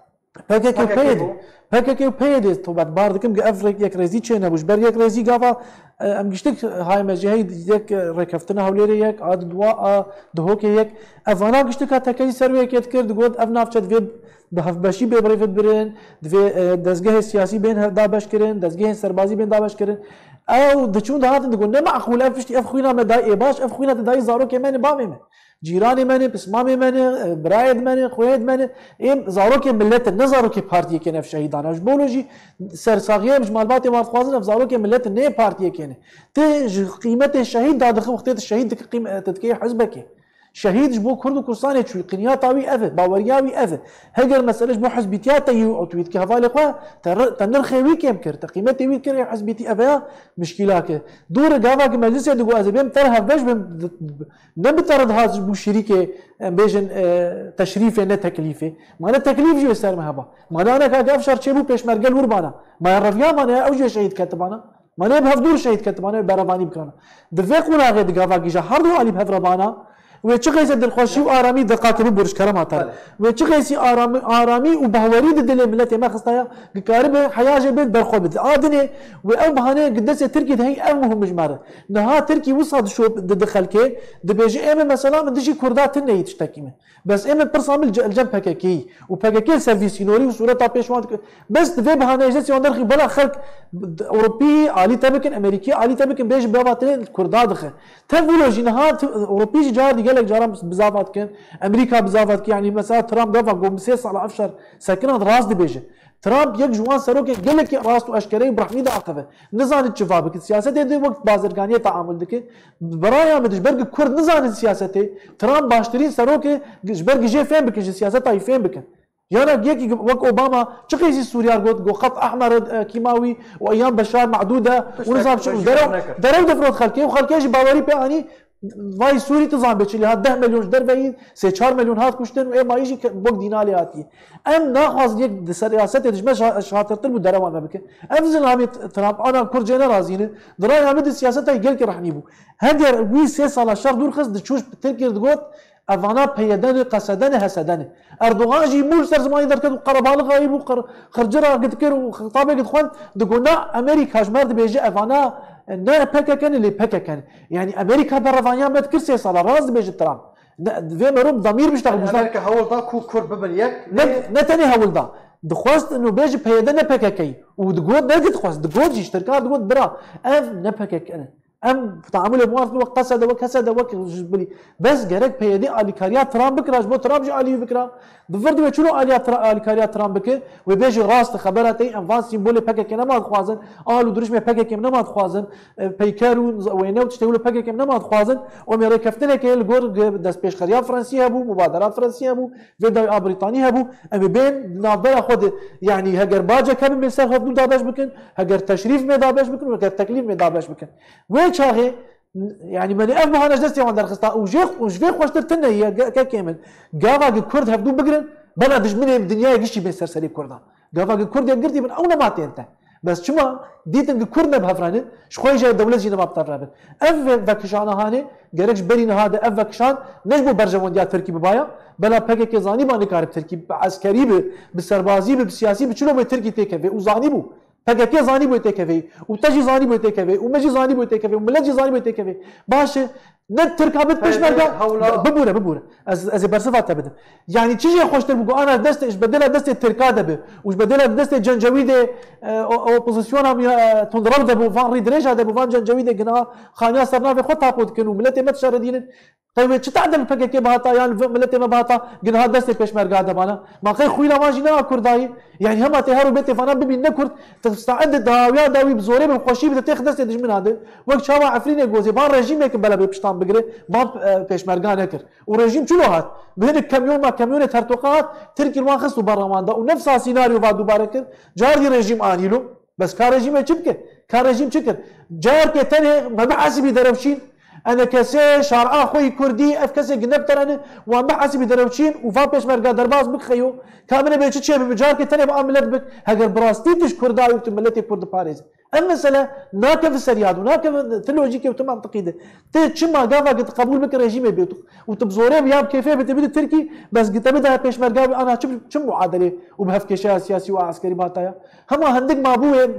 P K K û P Y D. P K K bû. P K K û P Y D, tobat bar dikim, gi ev rêk-, yekrêzî çênebû. Ji ber yekrêzî gava, e, em giştik hayê me jî hey yek, e, rêkeftina Hewlêrê yek, a di dua, a Duhokê yek. Evana giştika tekelî ser wê yekê dikir, digot ev navçe divê bi hevbeşî bê birêve birin, divê, e, dezgehê siyasî bên hev-, dabeş kirin, dezgehên serbazî bên dabeş kirin. Ew diçûn dihatin digot, ne meqûl, ev piştî ev xwîna me dayê ê baş, ev xwîna te dayê zarokê me ne, bavê me. Cîranê me ne, pismamê me ne, e, birayê me ne, xweyê me ne. Êm zarokê milet in, ne zarokê partiyekê ne ev şehîdan. Ev ji bo jî sersaxiyê em ji malbatê wan dixwazin, ev zarokê milet in, ne yê partiyekê ne. Ti ji qîmetê şehîd dadixî, wextê tu şehîd dikî qîm-, tu dikê hizbekê. Şehîd ji bo Kurd û Kurdistanê çûyî, qinyata wî ev e, baweriya wî ev e. Heger mesele ji bo hizbîtiya te yî û tu wî dikî hevalê xwe, te ri-, te nirxê wî kêm kir, te qîmetê wî kir, ê hizbîtî ev e ya mişkîlak e. Dû re gava ki meclisê digo ez ê bêm te re hevbeş bim, di-, ne bi te re dihat ji bo şirîkê, em bêjin, e, teşrîfê ne teklîfê. Ma ne teklîf jî wê ser me heba. Ma ne aneka ev şer çêbû pêşmerge li wir bana. Ma ya reviya mane ew jî şehîd ketibana. Ma ne bi hevdûr şehîd ketibana, wê berevanî bikirana. Di vê qonaxê di gava gîja her du alî bi hev re bana, wê çi qeysê dilxweşî û aramî deqakê bibûr ji kerema te re. Belê. Wê çi qeysî aramî, aramî û bahwerî di dilê miletê me xistaya, ki karibe heya jê bê berxwe bide. A dinê wê ew bahaneyê ki destê Tirkî de heyî ev muhim ji me re. Niha Tirkî wisa dişo di, di xelkê, dibêje ê min mesela min dijî Kurda tune yî tiştekî min. Bes ê min pirsa min li ce-, li cem P K K'yî û P K K li ser vî sînorî û sûreta pêş wan dike. Bes di vê bahaneyê ji destê wan derxî bela xelk Ewropî alî te bikin, Amerîkî alî te bikin, bêjin bava tune Kurda dixe. Tev wilo jî niha tu-, Ewropî jî car dî gelek caran bizava dikin. Amerîka bizava dike. Yanî mesela Trump gava got, min sê sala ev şer sekinan rast dibêje. Trump yek ji wan serokên gelekî rast û eşkereyî bi rehnî diaxive. Nizane çi va bike. Siyasetê de wek bazirganiyê teamul dike. Bi raya min de ji ber ku Kurd nizanin siyasetê, Trump baştirîn serok e, ji ber ku jê fêm bikin, ji siyaseta wî fêm bikin. Yana yekî wek Obama çi qeysî Sûriya got, got xet ehmer, e, kîma wî û eyan Beşar me'dûd e û nizam çi û derew, derew difrot xelkê û xelkê jî bawerî pê anî. Vay Sûrî, tu zan bê çi lê hat, deh milyon ji derveyî, sê çar milyon hat kuştin û ê mayî jî ke-, wek dîna lê hatiye. Em naxwazin yek di siyasetê dijme şa-, şatirtir bû derewan me bike. Ev zilamê T-, Trump ana Kurd jê nerazî ne. Di raya min di siyaseta gelkî rehnî bû. Heger wî sê sala şer dûr xist, diçû ji Tirkiyê digot, evana P Y D ne, K S D ne, H S D ne. Erdogan jî mû li ser zimanî derket û qerebalixayî bû, qir-, xircira dikir û xitabê dixwend, digot, na Amerîka ji me re dibêje evana ne P K K ne, lê P K K ne. Yanî Amerîka berevaniya me dikir sê sala, rast dibêje Trump. Ne, divê merov bi demîr biştexil. Yanî Amerîka hewl da ku Kurd bibin yek, ne, lê ne tenê hewl da. Dixwest ino bêje P Y D ne P K K yî. Û digot, ne dixwest, digot jî, ji Tirkan digot, bira, ev ne P K K ne. Em teamulê bi wan dikin wek K S D, wek H S D, wek ji bilî. Bes gerek P Y D alîkariya Trump bikira, ji bo Trump jî alî wî bikira. Di vir de wê çilo aliya Tra-, alîkariya Trump bike, wê bêje rast e, xebera te yî, em van sîmbolê P K K nema dixwazin, al û dirişmê P K K nema dixwazin, e, peyker û z-, wêne û tiştê wilo P K K nema dixwazin, û em ê rêkeftinekê li gor ge-, destpêşxeriya Fransî hebû, mubadera Fransî hebû, vê dayî a Brîtanî hebû, em ê bên di navbera xwe de, yanî heger bacek hebin bên ser xwe dû dabeş bikin, heger teşrîf mê dabeş bikin û heger teklîf mê dabeş bikin. Wê çaxê Yanî, me ne ev bahane ji destê wan derxista û jê, û ji vê xweştir tune ye, ge-, kekê min. Gava ki Kurd hevdû bigirin, bela dijminê dinyayê giştî bên ser serê Kurdan. Gava ki Kurd yekgirtî bin, ew nema tên te. Bes çima dîtin ku Kurd ne bi hev re ne, ji xwe jî dewlet jî nema bi hev re bin. Ev ve-, vekişana hanê, gerek ji berî niha de ev vekişan ne ji bo berjewendiya Tirkî bibaya, bela P K K zanîba nikare bi Tirkî, bi eskerî bi, bi serbazî bi, bi siyasî bi çilo wê Tirkî têkeve û zanîbû. P K K zanîbû têkeve û te jî zanîbû têkeve û me jî zanîbû têkeve û milet jî zanîbû têkeve. Baş e, ne Tirka bit P Y D peşmerga, hewla bibûre, bibûre. Ez, ez ê bersiva te bidim. Yani çi jê xweştir bû ku ana destê, ji bedela destê Tirka de bi û ji bedela destê Cencewîdê, e, o-, opozisyona, e, tundrew de bû, van rîdirêja de bû, van Cencewîdê gina xaniya ser navê xwe tapo dikin û miletê me dişeredînin. Qey wê çi tade bi P K K bihata yan vi miletê me bihata gina destê pêşmerga de bana. Ma qey xwîna wan jî ne a Kurdayî. Yani hema tê her û bê tê vana bibîn ne Kurd, te saet de dawiya dawî bi zorê bi xweşî bi te têx destê dijmina de. Wek çawa Efrînê gozê, van rejîmê ki bela bê piştan bigire, van, e, pêşmerga nekir. Û rejîm çilo hat? Bi hinek kamyon ma kamyonê tertoqa hat, Tirkî wan xist û berra wan da û nefsa sînaryo va dubare kir, cardî rejîm anî lo. Bes ka rejîmê çi bike? Ka rejîm çi kir? Carkê tenê me bihesibî derewşîn, enekesê, şara xwe yî kurdî, ev kesê gine bi terene, wan bihesibî derewşîn û va pêşmerga derbas bik xeyo. Ka min ê bê çi çê bibe? Carkê tenê bi a milet bik. Heger bi rastî tu ji Kurda yî û tu miletê Kurd diparêzî. Ev mesele nakeve ser yad û nakeve ti lojîkê û ti mantiqî de. Ti çima gava ki ti qebûl bike rejîmê bê tu û tu bi zorê bi ya bi kêfê bi te bide Tirkî, bes gi te bide pêşmerga bi ana çi, çi muadelê û bi hevkêşeya siyasî û eskerî bataya? Hema hindik mabûyê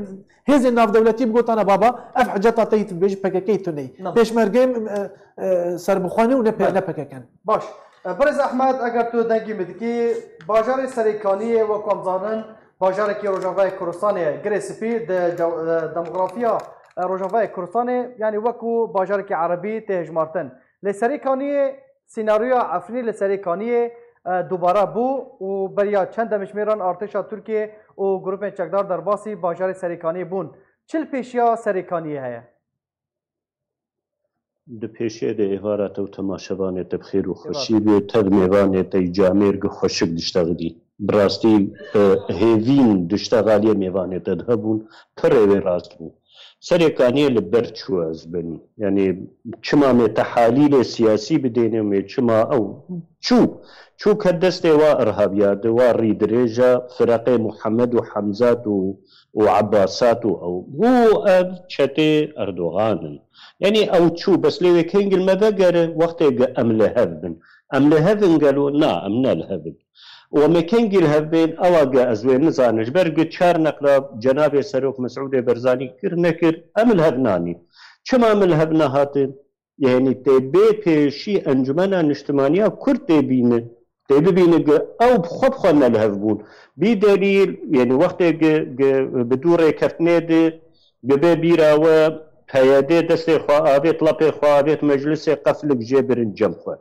hêzên navdewletî bigotana baba, ev hiceta te yî tu dibêjî P K K yî tu neyî. Nam. Pêşmergeyê, e, e, serbixwe ne û ne pê-, Belê. ne P K K ne. Baş. E, Birêz Ehmed, eger tu dengî min dikî, bajarê Serêkaniyê wek em zanin, bajarekî Rojavayê Kurdistanê ye. Girê Spî di de-, e, demografiya, e, Rojavayê Kurdistanê, yanî wekû bajarekî erebî tê hejmartin. Lê Serêkaniyê, senaryoya Efrînê li Serêkaniyê, e, dubare bû û beriya çend demjimêran artêşa Tirkiyê û grûpên çekdar derbasî bajarê Serêkaniyê bûn. Çi li pêşiya Serêkaniyê heye? Di pêşiyê de êvara te û temaşevanê te bi xêr û xweşî be. Tev mêvanê te yî camêr gi xweşik diştexilî. Bi rastî, e, hêvîn diştexaliyê mêvanê te de hebûn, pirê wê rast bû. Serêkaniyê li ber çû ez bin. Yanî çima mê tehalîlê siyasî bidêne mê çima ew çû. Çû ke destê wa irhabiya de, wa rîdirêja fireqê Muhammed û Hemzat û, û Ebbasat û ew. Û ev çetê Erdogan in. Yanî ew çû, bes lê wê kengil me vegere, wextê ge em li hev bin. Em li hev in gelo? Na, em ne li hev in. Û em ê kengî li hev bên, ewa ge ez wê nizanim. Ji ber gi çar neqla cenabê Serok Mesûdê Berzanî kir nekir, em li hev nanîn. Çima em li hev nehatin? Yanî tê bê pêşî Encumena Niştimaniya Kurd tê bîne. Tê bibîne gi ew bi xwe bi xwe ne li hev bûn. Bî delîl, yanî wextê gi, gi bi dû rêkeftinê de, gi bê bîra we P Y D destê xwe avêt, lepê xwe avêt meclisê, qeflik jê birin cem xwe.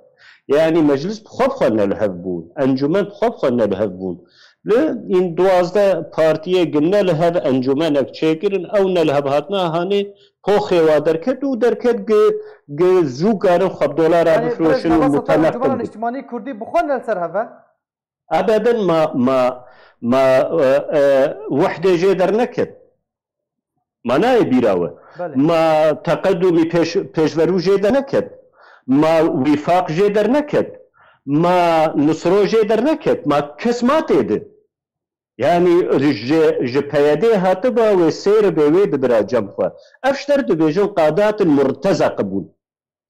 Yanî meclis bi xwe bi xwe ne li hev bûn. Encumen bi xwe bi xwe ne li hev bûn. Li în duwazdeh partiyê gi ne li hev encumenek çêkirin, ew ne li hev hatina hanê poxê wa derket û derket gi, gi zû karin xwe bi dolara Yanî, bifroşin û Birêz Navas Hatan, Encumena mutemeq bin. Niştimanî Kurdî bi xwe ne li ser hev e? Ebeden ma, ma, ma, e, e, wehdê jê derneket. Ma nayê bîra we. Belê. Ma teqedûmî pêş-, pêşverû jê derneket. Ma wîfaq jê derneket. Ma nusro jê derneket. Ma kes ma tê di. Yanî ji, ji P Y D hatiba wê sêr be wê bibira cem xwe. Ev ji te re dibêjin qadatin murtezeq bûn.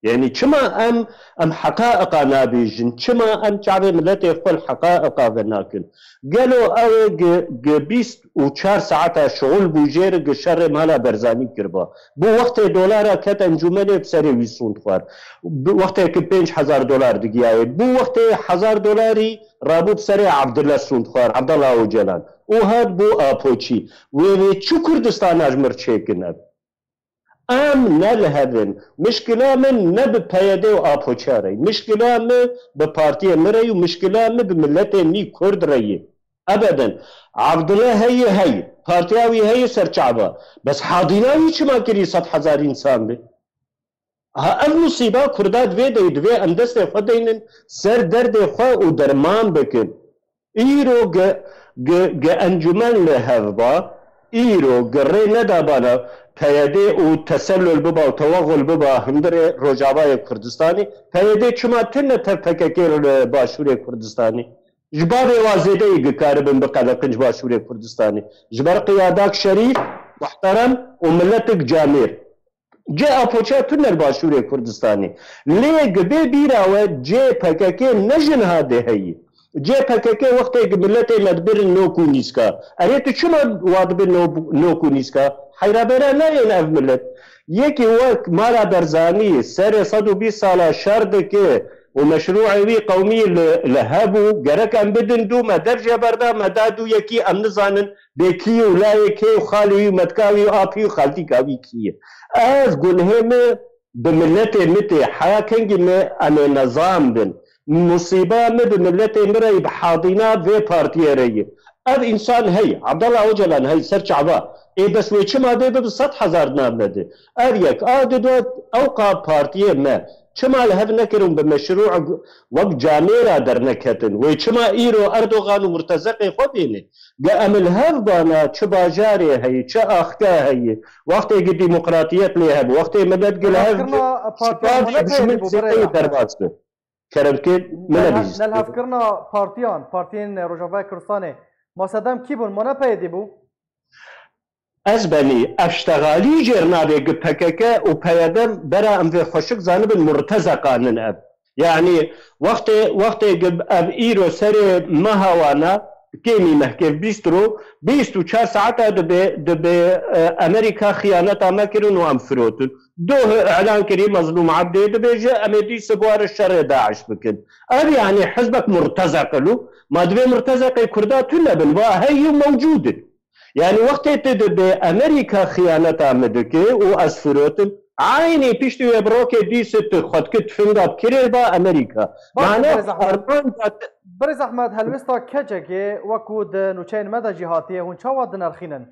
Yanî çima em, em heqaiqa nabêjin? Çima em çavê miletê xwe li heqaiqa venakin? Gelo ew ê gi, gi bîst û çar saeta şixul bû jê re gi şerê mala Berzanî kiriba? Bû wextê dolara ket encûmenê bi serê wî sûnd xwar. Bi wextê ki pênc hezar dolar digiyayê. Bû wextê hezar dolarî rabû bi serê Abdullah sûnd xwar, Abdullah Ocalan. Û hat bû Apoçî. Wê, wê çi Kurdistana ji mir çêkin ev? Em ne li hev in. Mişkila min ne bi P Y D û Apoçî re ye. Mişkila min bi partiyê min re ye û mişkila min bi miletê min Kurd re ye. Ebeden. Abdullah heye heye. Partiya wî heye ser çava. Bes hadîna wî çima kirî sed hezar însan bi? Ha, ev musîba Kurda divê de, divê em destê xwe deynin ser derdê xwe û derman bikin. Îro ge, ge, ge encûmen li hev ba, îro ge rê neda bana P Y D û tesellul biba û tewaxul biba hundirê Rojavayê Kurdistanê. P Y D çima tune tev P K K li Başûrê Kurdistanê? Ji bavê wa zêdeyî ge karibin biqeleqin ji Başûrê Kurdistanê. Ji ber qiyadak şerîf, muhterem û miletik camêr. Cê apoça tune li Başûrê Kurdistanê. Lê gi bê bîra we cê P K K ne ji niha dê heyî. Cê P K K wextê gi miletê me dibirin nok û nîska. Erê tu çima wa dibin no-, nok û nîska? Heyra bera nayên ev milet. Yekî wek Mala Berzanî serê sed û bîst sala şer dike û meşrûê wî qewmî li, li hebû, gerek em bidin dû, me dev jê berda, me da dû yekî em nizanin bê kî û layê kê û xalê wî û metka wî û apî û xaltîka wî kî ye. Ez gunhê min bi miletê min tê, heya kengî min em ê nezan bin. Musîba min bi miletê min re yî, bi hadîna vê partiyê re yî. Ev însan hey, Abdullah Ocalan hey ser çava. Ê bes wê çima bê bibi sed hezar name di. Ev yek, a di do ew qa partiyê me. Çima li hev nekirin bi meşrû wek camêra derneketin? Wê çima îro Erdogan û murtezeqê xwe bêne? Ge em li hev bana çi bajarê heye, çi axke heye, wextê gi demokratiyet lê hebû, wextê milet gi li hev Nelhevkirina partiyan spas mane peyê dijmin bû, berê zêdeyê Ehmed. Derbas bi. Kerem ke min Nelhe-, nebihîst. Nelhevkirina partiyan, partiyên Rojavayê Kurdistanê, ma sedem kî bûn, mane peyê dî bû? Ez benî, ev ştexalî jêr nabê gi P K K û P Y D bera em vê xweşik zanibin murtezeqanin ev. Yanî wextê, wextê gi ev îro serê meha wana, kêmî mehkê bîst ro, bîst û çar saeta dibe, dibe, e, Amerîka xiyaneta me kirin û em firotin. Doh îlan kirî Mezlûm Ebdê dibêje, em ê dîse bi were şerê DAIŞ bikin. Ev yanî hizbek murtezeq il û ma divê murtezeqê Kurda tune bin, va heyî û mewcûd in. Yanî wextê tu dibê Amerîka xiyaneta min dike û ez firotim, eynî piştî wê bi rokê dîse tu xwe dikir tifinga bi kirê ba Amerîka. Baş e, Mana Birêz Ehmed. Armanca te- Birêz Ehmed, helwesta kecekê wekû di nûçeyên me de jî hatiye, hûn çawa dinirxînin?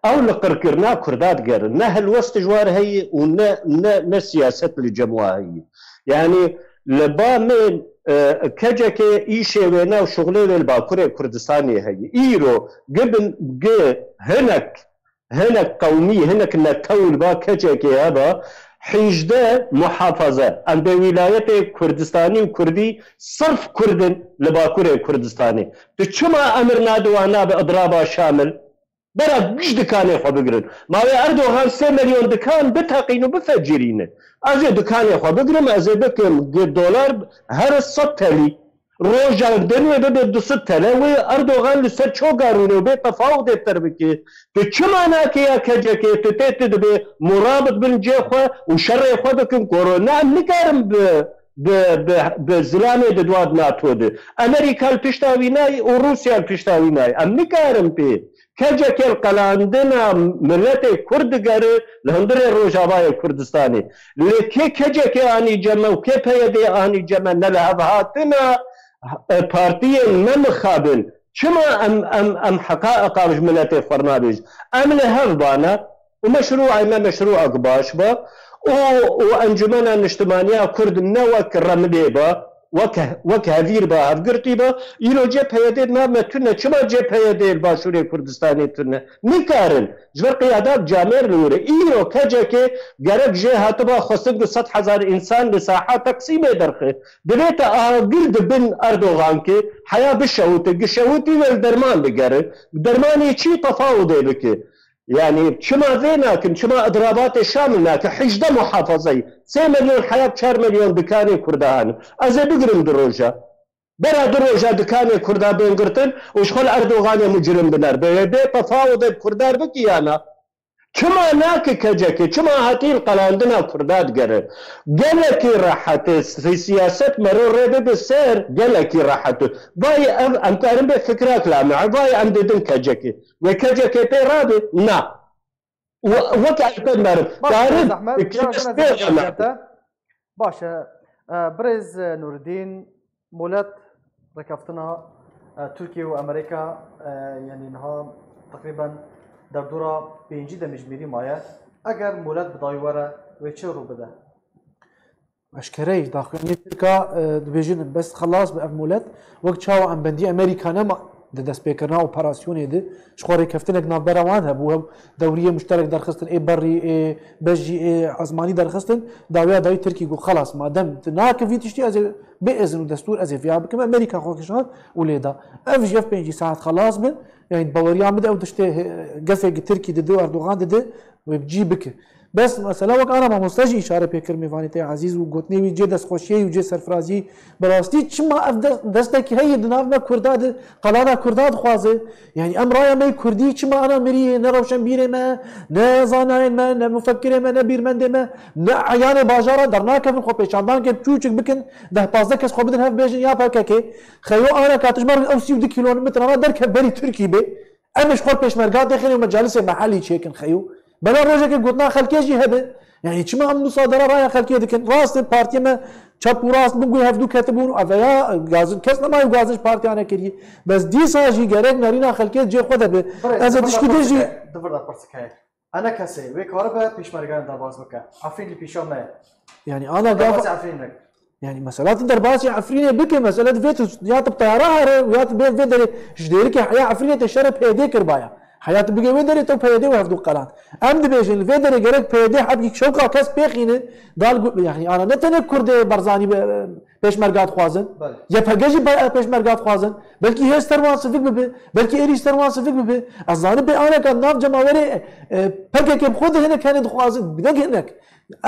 Ew li qirkirina Kurda digerin. Ne helwest ji war heye û ne, ne, ne siyaset li cem wa heye. Yanî li ba min, e, kecekê îşê wê ne û şuxulê wê li Bakurê Kurdistanê heye. Îro gibin gi hinek, hinek qewmî, hinek netew li ba kecekê heba, hîjdeh muhafaza. Em dê wîlayetê Kurdistanî û Kurdî sirf Kurd in li Bakurê Kurdistanê. Tu çima emir nadi wana bi idraba Şamil? Bera giş dikanê xwe bigirin. Ma wê Erdogan sê milyon dikan biteqîn û bifecirîne. Ez ê dikanê xwe bigirim, ez ê bikim gi dolar her sed telî. Roja din wê bibe du sed tele, wê Erdogan li ser çoka rûne û bê tefawudê ter bike. Tu çima nake ya kecekê, tu tê tu dibê murabit bin cê xwe û şerê xwe bikin korona. Em nikarin bi, bi, bi, bi zilamê di dua NATO di. Amerîka li pişta wî nayê û Rûsya li pişta wî nayê. Em nikarin pê. Kecekê li qelandina miletê Kurd digere li hundirê Rojavayê Kurdistanê. Lê kê kecekê anî cem me û kê P Y D anî cem me ne li hev hatina, e, partiyên me mixabin. Çima em, em, em heqaîqa ji miletê xwe nabêjin? Em li hev bana û meşrûa me meşrûek baş be û, û Encûmena Niştimaniya Kurd ne wek remilê be, wek, wek hevîr be, hevgirtî be, îro C P Y D di nav me tune. Çima C P Y D li Başûrê Kurdistanê tune? Nikarin. Ji ber qiyada camêr li wir e. Îro kecekê gerek jê hatiba xwestin ku sed hezar însan li saha Teqsîmê derxe. Divê te agir di bin Erdogan ke heya bişewite, gişewitî wê li derman bigere. Dermanê çi tefawudê bike? Yanî çima vê nakin, çima idrabatê Şamil nake? Hîjdeh muhafazayî, sê milyon heya bi çar milyon dikanê Kurda hene. Ez ê bigirim du roja. Bera du roja dikanê Kurda bên girtin û ji xwe li Erdoganê mucrim binerbe. Wê bê tefawudê bi Kurda bikî ya na? Çima nake kecekê? Çima hatî li qelandina Kurda digere? Gelekî rehet e, si-, siyaset mero rê bibe ser, gelekî rehet e. Vay ev, em karin bê fikrak lame, vay em didin kecekê. Wê kecekê pê rabe? Na. We-, wek Alper meriv. Baş, karin, Birêz Ehmed, kecekê cara jî pê ez ê rabe. Baş e, e, Birêz Nûreddîn, Molet rêkeftina, e, Tirkiye û Amerîka, e, yanî niha teqrîben derdora pêncî demjimêrî maye. Eger Molet bi dawî were, wê çi rû bide? Eşkere ye, daxuyaniyê Tirka, e, dibêjin bes xelas bi ev Molet. Wek çawa em bendî Amerîka nema di destpêkirina operasyonê de, ji xwe rêkeftinek navbera wan hebû, hev dewriyê muşterek derxistin, ê berî, ê bejî, ê ezmanî derxistin, dawiya dayî Tirkî got, xelas, madem tu nake vî tiştî, ez ê bê izin û destûr ez ê viya bikim, Amerîka xwe kişand û lê da. Ev jî ev pêncî saet xelas bin, Yani baweriya min de ew tiştê, e, gefê ki Tirkî dide û Erdogan dide, wê bi cî bike. Bes mesela wek ana mamoste jî îşare pê kir mêvanê te ezîz û gotinê wî cê destxweşiyê û cê serfiraziyê. Bi rastî çima ev de-, destekî heye di nav me Kurda de, qelana Kurda dixwaze? Yani em raya me Kurdî çima ana mirî ye, ne rewşenbîrê me, ne zanayên me, ne mufekkirê me, ne bîrmendê me, ne eyanê bajara dernakevin xwe pêşandankê çûçik bikin, deh pazdeh kes xwe bidin hev bêjin ya P K K. Xeyo ana ka tu ji me re ew sî û du kîlometrana derkev berî Tirkî bê. Em ê ji xwe pêşmerga têxînin û mecalisê mehellî çêkin xeyo. Bela rojekê gotina xelkê jî hebe. Yani çima em musadara raya xelkê dikin? Rast e, partiyê me çep û rast bin guhê hevdû ketibûn û eveya gazin kes nema û gazin ji partiya nekiriye. Bes dîsa jî gerek nerîna xelkê cê xwe de be. Birêz, Ez ê di vir de tişkî din pirsik jî heye, di vir de pirsik heye. Ene kesê wê karibe pêşmergeyan derbas bike. Efrîn li pîşa me ye. Yani ana gav Derbasî Efrîn bike. Yani mesela tu derbasî Efrînê bike, mesela tu vê tu ya tu bi teyara here û ya tu bê vê derê ji dêrikê heya Efrînê te şerê P Y D kiribaya. Heya tu bigê wê derê te P Y D û hevdû qeland. Em dibêjin li vê derê gerek P Y D hebkî şewqa kes pêxîne dal gu-, yani ana ne tenê Kurdê Barzanî be, pêşmerga dixwazin. Belê. Y P G jî be-, pêşmerga dixwazin. Belkî hêz ser wan sivik bibe. Belkî êrîş ser wan sivik bibe. Ez zanim pê aneka nav cemawerê, e, P K K bi xwe de hinek hene dixwazin. Hinek hinek.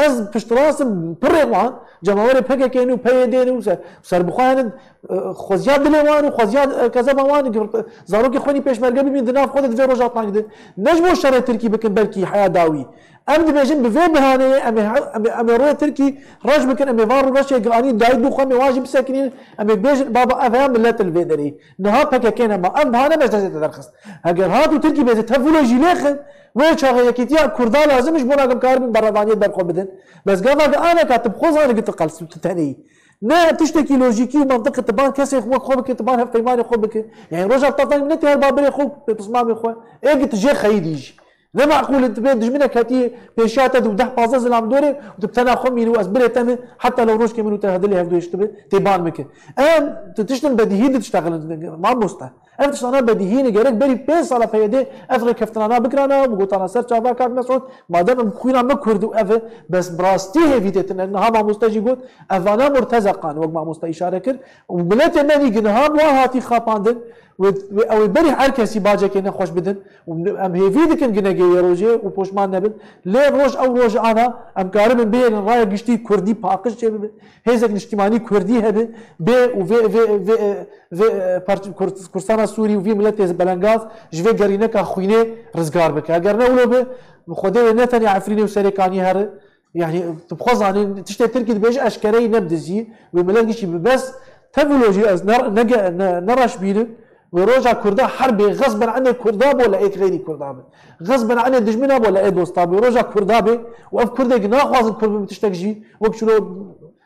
Ez piştrast im pirê wan, cemawerê P K K nû, P Y D nû, ser, serbixwe hene, e, xweziya dilê wan û xweziya, e, kezeba wan, zarokê xwe nî pêşmerge bibîn di nav xwe de di vê roja teng de. Ne ji bo şerê Tirkî bikin, belkî heya dawî. Em dibêjin bi vê bihaneyê em ê he-, em ê, em ê rûyê Tirkî reş bikin, em ê van rûreşê giranî dayî dû xwe em ê wan jî bisekinînin, em ê bêjin baba ev heya millet li vê derê. Niha P K K nema. Ev bihane me ji destê te derxist. Heger hat û Tirkî bêje tevûlo jî lêxin, wê çaxê yekîtiya Kurda lazim ji bona em karibin berevaniyê ber xwe bidin. Bes gava ge aneka tu bi xwe zanî tu qels tu tenê yî. Ne tiştekî lojîkî û mantiqî tu ban kesê xwe, xwe bike, tu ban hevpeymanê xwe bike. Yani roja tafan ne tê her babirê xwe, pê pismamê xwe. Ê ki tu jê xeyîdî jî. Ne meqûl e tu bê dijminek hetiye pêşiya te de û deh pazdeh zilam dorê û tu bi tena xwe mînî û ez birê te me, heta lew rojkê min û te hevdilê hevdû hiştibe, tê ban mike. Em, tu tiştin bedîhî de diştexilin, mamoste. Ev tiştana bedîhî ne, gerek berî pênc sala P Y D ev rêkeftinana bikirana, bi gotana ser çava kak Mesûd, madem em xwîna me Kurd û ev e, bes bi rastî hêvî tê tune. Niha mamoste jî got, ev vana murtezeqan, wek mamoste îşare kir, û miletê me nî ki niha bi wan hatî xapandin, wê, wê, ew ê berî her kesî bacekê nexweş bidin, û em hêvî dikin ginegê yê rojê û poşman nebin. Lê roj ew roj ana, em karibin bihêlin raya giştî Kurdî paqij çêbibe, hêzek niştimanî Kurdî hebe, bê û vê, vê, vê, vê, e, parç-, Kurd-, Kurdistana Sûrî û vî miletê belengaz ji vê gerîneka xwînê rizgar bike. Eger ne wilo be, Xwedê wê ne tenê Efrînê û Serêkaniyê here, yani tu bi xwe zanî, tiştê Tirkî dibêje eşkereyî ne bi dizî, wê milet gişî bi bes. Tevûlo jî ez ne, ne, ne, ne reş bînim, wê roja Kurda her bê xezben enê Kurda bo le ê xeyrî Kurda be. Xezben enê dijmina bo le ê dosta be. Roja Kurda be û ev Kurdê ki naxwazin Kurd bibin tiştek jî, wek çilo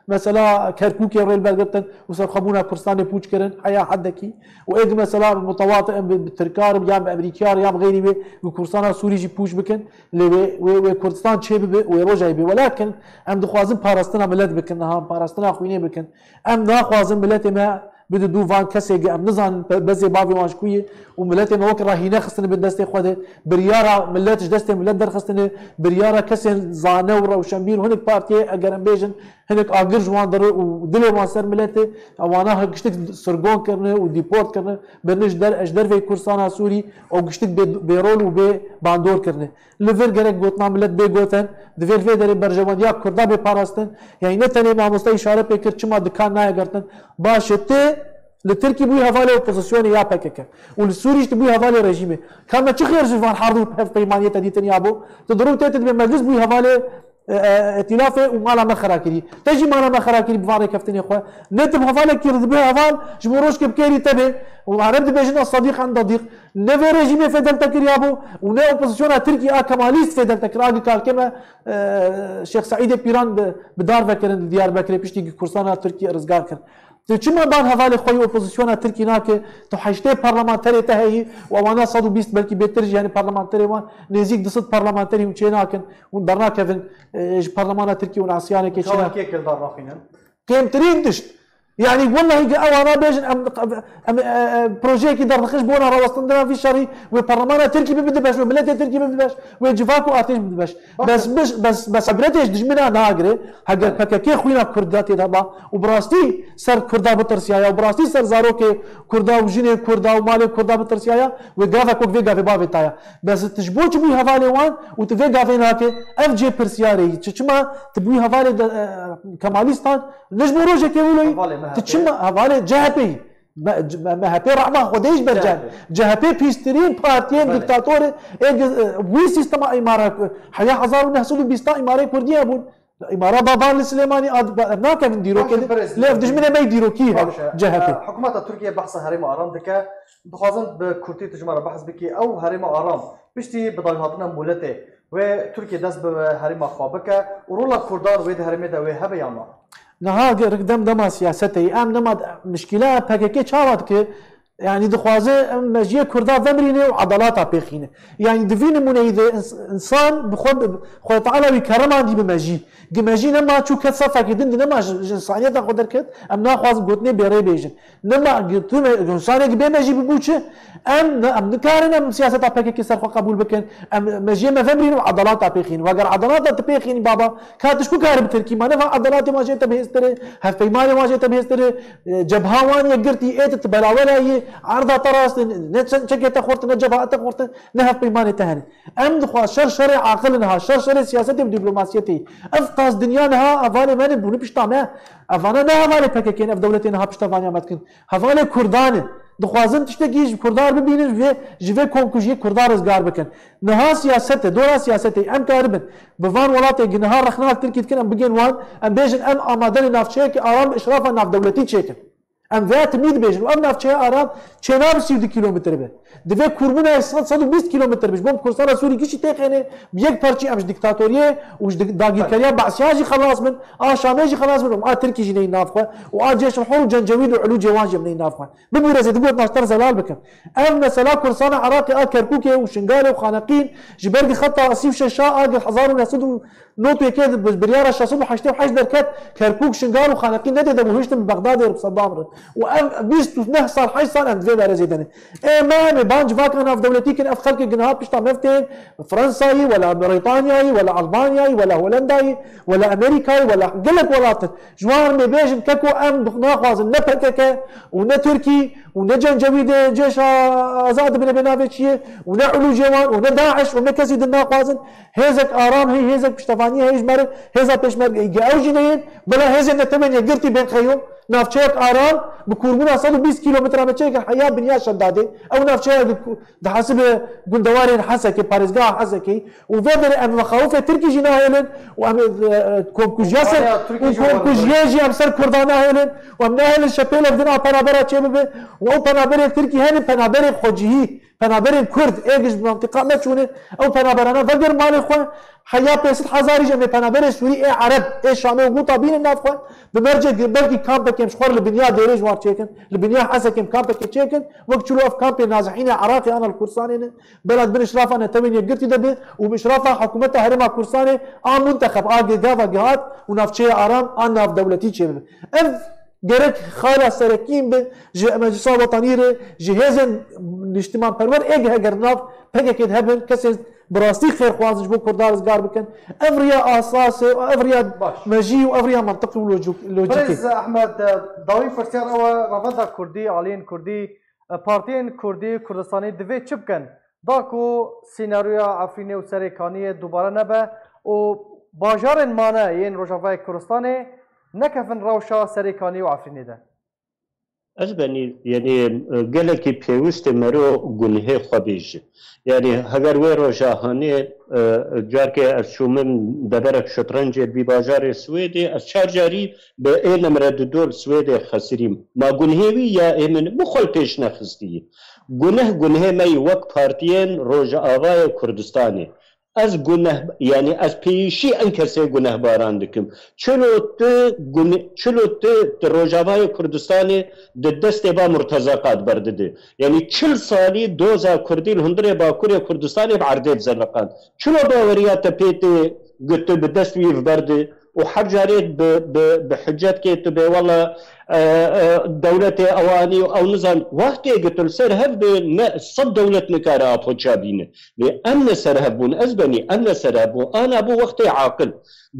mesela Kerkûkê rê li ber girtin û serxwebûna Kurdistanê pûç kirin heya hedekî. Û êdî mesela mutewatî em bi, bi Tirkar ya bi Emerîkiyar ya bi xeyrî wê bi Kurdistana Sûrî jî pûç bikin. Lê wê, wê, wê Kurdistan çê bibe, wê rojayê bê. Welakin em dixwazin parastina milet bikin, niha parastina xwînê bikin. Em naxwazin miletê me bide dû van kesê ge em nizanin be-, bezê bavê wan ji ku ye û miletê me wek rehîne xistine bin destê xwe de. Biryara milet ji destê milet derxistine, biryara kesên zane û rewşenbîr û hinek partiyê eger em bêjin, hinek agir ji wan dere û dilê wan ser miletê, ewana giştik sirgon kirine û dîport kirine, birine ji der-, ji derveyî Kurdistana Sûrî û giştik bê, bêrol û bê bandor kirine. Li vir gerek gotina milet bê gotin, divê li vê derê berjewendiya Kurda bê parastin. Yani ne tenê mamoste îşare pê kir, çima dikan nayê girtin. Baş e, tê li Tirkî bûyî hevalê opozisyonê ya P K K. Û li Sûrî jî tu bûyî hevalê rejîmê. Ka me çi xêr ji van herd û hevpeymaniyê te dîtin ya bo? Tu dirû tê tu dibê meclis bûyî hevalê, e, e, îtîlafê û mala me xera kirî. Te jî mala me xera kirî bi van rêkeftinê xwe. Ne tu bi hevalekî re dibê heval, ji bo rojkê bi kêrî te bê. Û Ereb dibêjin, "As-sadîq enda dîq." Ne vê rejîmê fêdel te kir ya bo û ne opozisyona Tirkî a Kemalîst fêdel te kir. A gi kalkê me, e, Şêx Seîdê Pîran bi, bi dar vekirin di Diyarbekirê piştî gi Kurdistana Tirkî rizgar kir. Tu çima ban hevalê xwe yê opozisyona Tirkî nake? Tu heştê parlamenterê te heyî û ewana sed û bîst belkî bêtir jî, yani parlamenterê wan nêzîk du sed parlamenterî hûn çê nakin, hûn dernakevin, e, ji parlemana Tirkî hûn asiyanekê çêne. Çawa kê kildar naxînin? Kêmtirîn tişt. Yani wellahî ge ewana bêjin em, em, e, e, projeyekî derdixin ji bona rawestandina vî şerî, wê perlemana Tirkî bibe dibeş, wê miletê Tirkî bibe dibeş, wê civak û artêş bibe dibeş. Bes, bes, bes, bes ibretê ji dijmina nagire, heger P K K xwîna Kurda tê de ba û bi rastî ser Kurda bitirsiyaya û bi rastî ser zarokê Kurda û jinê Kurda û malê Kurda bitirsiyaya, wê gava ku vê gavê bavê taya. Bes tu ji bo çi bûyî hevalê wan û tu vê gavê nake? Ev cê pirsiyarê yî. Çi çima tu bûyî hevalê de, e, Kemalîstan? Ne ji bo rojekê wilo yî. Hevalê M H P. Tu çima hevalê C H P yî? Me-, me-, M H P rehma Xwedê ji ber C H P. C H P. C H P pîstirîn partiyên Belê. diktatorê ê gi-, e, wî sîstema îmara ku heya hezar û neh sed û bîsta îmarê Kurdî hebûn. Îmara Baban li Silêmanî ad-, ba-, em nakevin dîrokê Baş e, de. Birêz Lê ev Dilî. dijminê me yî dîrokî he, Baş e. C H P. E, hikûmeta Tirkiye behsa herêma Aram dike. Dixwazin bi kûrtî tu ji me re behs bikî. Ew herêma Aram piştî bi dayînhatina moletê wê Tirkiye dest bi herêma xwe bike û rola Kurdan wê di herêmê de wê hebe yan na? Niha ge-, rik dem dema siyasetê yî. Em nema mişkîla P K K çawa dike? Yani dixwaze em mejiyê Kurda vemirîne û edalata pêxîne. Yani di vî nimûneyî de ins-, insan bi xwe, Xwedê Teala wî keremandî bi mejî. Gi mejî nema çû ket sefekê din di nema ji, ji insaniyeta xwe derket, em naxwazin gotinê bêrê bêjin. Nema gi tu me, insanê gi bê mejî bibû çi? Em ne, em nikarin em siyaseta P K K ser xwe qebûl bikin. Em mejiyê me vemirîn û edalata pêxîn. Weger edalata tu pêxînî baba, ka tu ji ku karî bi Tirkî ma ne va edalatê wan jê te bihêstir e, hevpeymanê wan jê te bihêstir e, e, cebha wan yekgirtî ê tu, tu belawela yî, erda te rast e, ne çe-, çekê te xurt e, ne cebha te xurt e, ne hevpeymanê te hene. Em dixwaz şer şerê aqil in ha, şer şerê siyasetê bi dîplomasiyetê. Ev qas dinya niha hevalê me ne bûne pişta me. Evana ne hevalê P K K in, ev dewletê niha piştevaniya me dikin. Hevalê Kurdan in. Dixwazin tiştekî ji Kurdan bibînin, vê, ji vê komkujiyê Kurdan rizgar bikin. Niha siyaset e, dora siyasetê em karibin bi van welatê gi niha rexna li Tirkî dikin, em bigên wan, em bêjin em amade ne navçeyekî aram bi îşrafa navdewletî çêkin. Em vêya timî dibêjin û ev navçeya aram çênabe sî û du kîlometre be. Divê kûrmûnayê sed, sed û bîst kîlometre be. Ji bo em Kurdistana Sûrî gişî têxêne, bi yek parçî em ji dîktatoriyê û ji di-, dagîrkeriya Beesiyan jî xelas bin, a Şamê jî xelas bin û em a Tirkî jî neyî nav xwe û a Cêş el Hur û Cencewîd û Ulûcê wan jî em neyî nav xwe. Bibûre zêde got naşter zelal bikim. Ev mesela Kurdistana Iraqê a Kerkûkê û Şingalê û Xaneqîn ji ber gi xeta sî û şeş a a gi hezar û neh sed û nod û yekê de bi biryara şeş sed û heştê û heşt derket, Kerkûk, Şingal û Xaneqîn nedê de bû hiştin bi Bexdadê re bi Sedam re. Û ev bîst û neh sal, heşt sal em di vê derê zêde ne. Ê me, em ê ban civaka navdewletî kin, ev xelkê gi niha pişta me ve tên, Fransayî, wela Brîtanyayî, wela Almanyayî, wela Holendayî, wela Amerîkayî, wela gelek welat in. Ji wan em ê bêjin, keko em naxwazin ne P K K û ne Tirkî û ne Cencewîdê Cêşa Azad bine bê navê çiyê û ne Ulûcê wan û ne DAIŞ û ne kesî din naxwazin. Hêzek aram heye, hêzek piştevaniyê heye ji me re, hêza pêşmerge, ew jî neyên, bila hêzên netewên yekgirtî bên xeyûm, navçeyek aram bi kûrmûna sed û bîst kîlometre me çêkir heya binya Şedadê. Ew navçeya di ku-, dihesibe gundewarên Hesekê, parêzgeha Hesekê û vê derê em mexawifê Tirkî jî nahêlin û em, e, e, komkujiya ser, Aya Tirkî û jî komkujiyê jî em ser Kurdan nahêlin û em nahêlin şepêlek din a penabera çêbibe û ew penaberê Tirkî hene penaberê xwecihî. Penaberên Kurd ê giş bi mentiqa me çûne, ew penaberana vegerin malê xwe, heya pênc sed hezarî jî em ê penaberê Sûrî, ê Ereb, ê Şamê û Guta bînin nav xwe, bi mercê gi-, belkî kampekê em ji xwe re li binya dêrê ji wan çêkin, li binya Hesekê em kampekê çêkin, wek çilo ev kampê nazihînê Iraqê ana li Kurdistanê ne, belek bin îşrafa Netewên Yekgirtî de be û bi îşrafa hikûmeta Herêma Kurdistanê a muntexeb, a gi-, gava gihat û navçeya aram a navdewletî çêbibe. Ev Gerek xala serekîn be ji Meclisa Wetanî re, ji hêzên niştimanperwer ê heger nav P K K de hebin, kesên bi rastî xêrxwazin ji bo Kurdan rizgar bikin. Ev riya asas e, ev riya Baş. mejî û ev riya mantiqî û lojik-, lojîk e. Birêz Ehmed, dawî pirsiyar ew e, revenda Kurdî, aliyên Kurdî, partiyên Kurdî Kurdistanê divê çi bikin? Da ku senaryoya Efrînê û Serêkaniyê dubare nebe û bajarên mane yên Rojavayê Kurdistanê nekevin rewşa Serêkaniyê û Efrînê de. Ez benî, yanî, gelekî pêwist e mero gunhê xwe bêje. Yanî heger wê roja hanê, e, carkê ez çûmim deverek şetrencê vî bajarê Swêdê, ez çar carî bi ê nimre du dol Swêdê xesirîm. Ma gunhê wî ya ê min, min xwe li pêş nexistî. Guneh gunhê me yî wek partiyên Rojavayê Kurdistanê. Ez guneh, yanî ez pêşî en kesê gunehbaran dikim. Çilo tu gune-, çilo tu, tu Rojavayê Kurdistanê di destê va Murteza Qadber dide. Yanî çil salî doza Kurdî li hundirê Bakurê Kurdistanê bi erdê dizeliqand. Çilo baweriya te pê tê ku tu bi dest wî ve berde û her carê bi, bi, bi hiccetkê tu bê wela e, e, dewletê ewanî û ew nizan wextê gitin ser hev bi ne sed dewlet nikare apoça bîne. Lê em ne ser hev bûn, ez benî, em ne ser hev bûn. Ana bû wextê aqil.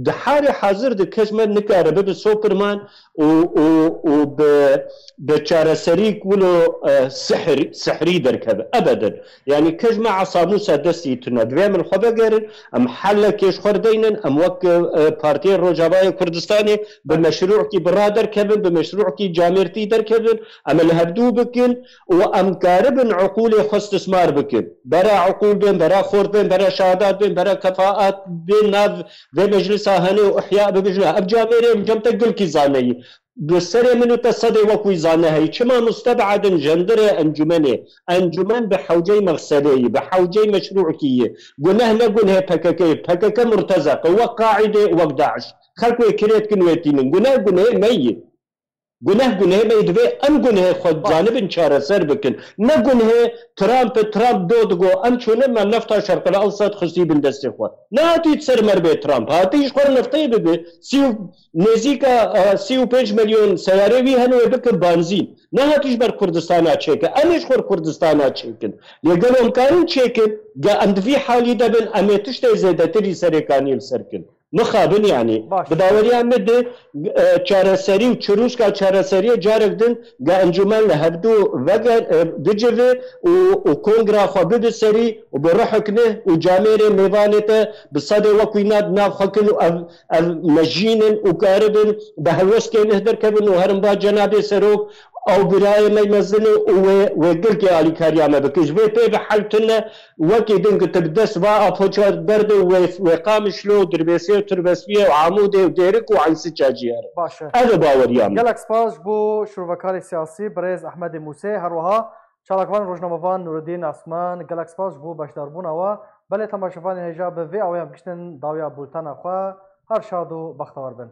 Di harê hazir de kes me nikare bibe Superman û, û, û bi, bi çareserîk wilo, e, sihrî, sihrî derkeve. Ebeden. Yani kes me esa Musa destî tune. Divê min xwe vegerin, em hellekê ji xwe deynin, em wek, e, Partiyê Rojavayê Kurdistanê bi meşrûkî bi ra derkevin, bi meşrûkî camêrtî derkevin, em li hevdû bikin û em karibin uqûlê xwe istismar bikin. Bera uqûl bên, bera xort bên, bera şehadat bên, bera kefaat bên nav vê meclisa hene û ihya bibijne. Ev camêrê em cem te gilkî zaneyî. Bi serê min û te sedê wek wî zane heyî. Çima mustebedin jendirê encûmenê? Encûmen bi hewceyî mexselê yî, bi hewceyî meşrûkî yî. Guneh ne gunhê P K K yê. P K K murtezeq e, wek Qaîdê, wek DAIŞ. Xelk wê kirê dikin wê tînin. Guneh gunhê me yî. Guneh gunhê me yî. Divê em gunhê xwe zanibin çareser bikin. Ne gunhê Trump e, Trump do digo, em çûnin me nefta Şerqil Ewsat xistî bin destê xwe. Nehatî ser me bê Trump. Hatî ji xwe nefteyê bibe. Sî û, nêzîka, e, sî û pênc milyon seyarê wî hene wê bikin banzîn. Nehatî ji ber Kurdistana çêke. Em ê ji xwe Kurdistana çêkin. Lê gelo em karin çêkin? Ge em di vî halî de bin, em ê tiştê zêdetirî serê kanî li ser kin. Mixabin yanî. Baş. Bi baweriya min de, e, çareserî û çirûska çareseriyê carek din ge encûmen li hevdû veger, e, bicive û, û kongra xwe bibe serî û bi ruhek ne û camêrê mêvanê te bi sedê wek wî na di nav xwe kin û ev, ev mejîn in û karibin bi helwestê leh derkevin û herin ba cenabê serok ew birayê me mezin e û wê, wê gilkê alîkariya me bike. Ji vê pê ve hel tune. Wekî din ku tu bi dest va apoça berde û wê, wê Qamişlo û Dirbêsê û Tirbesviyê û Amûdê û Dêrik û Eyn Sica jî here. Baş e. Ev e baweriya min. Gelek spas ji bo şirovekarê siyasî birêz Ehmedê Mûsê, her wiha çalakvan rojnamevan Nûreddîn Asman, gelek spas ji bo beşdarbûna we. Belê temaşevanên hêja bi vê awê em giştin dawiya bultena xwe. Her şad û bextewar bin.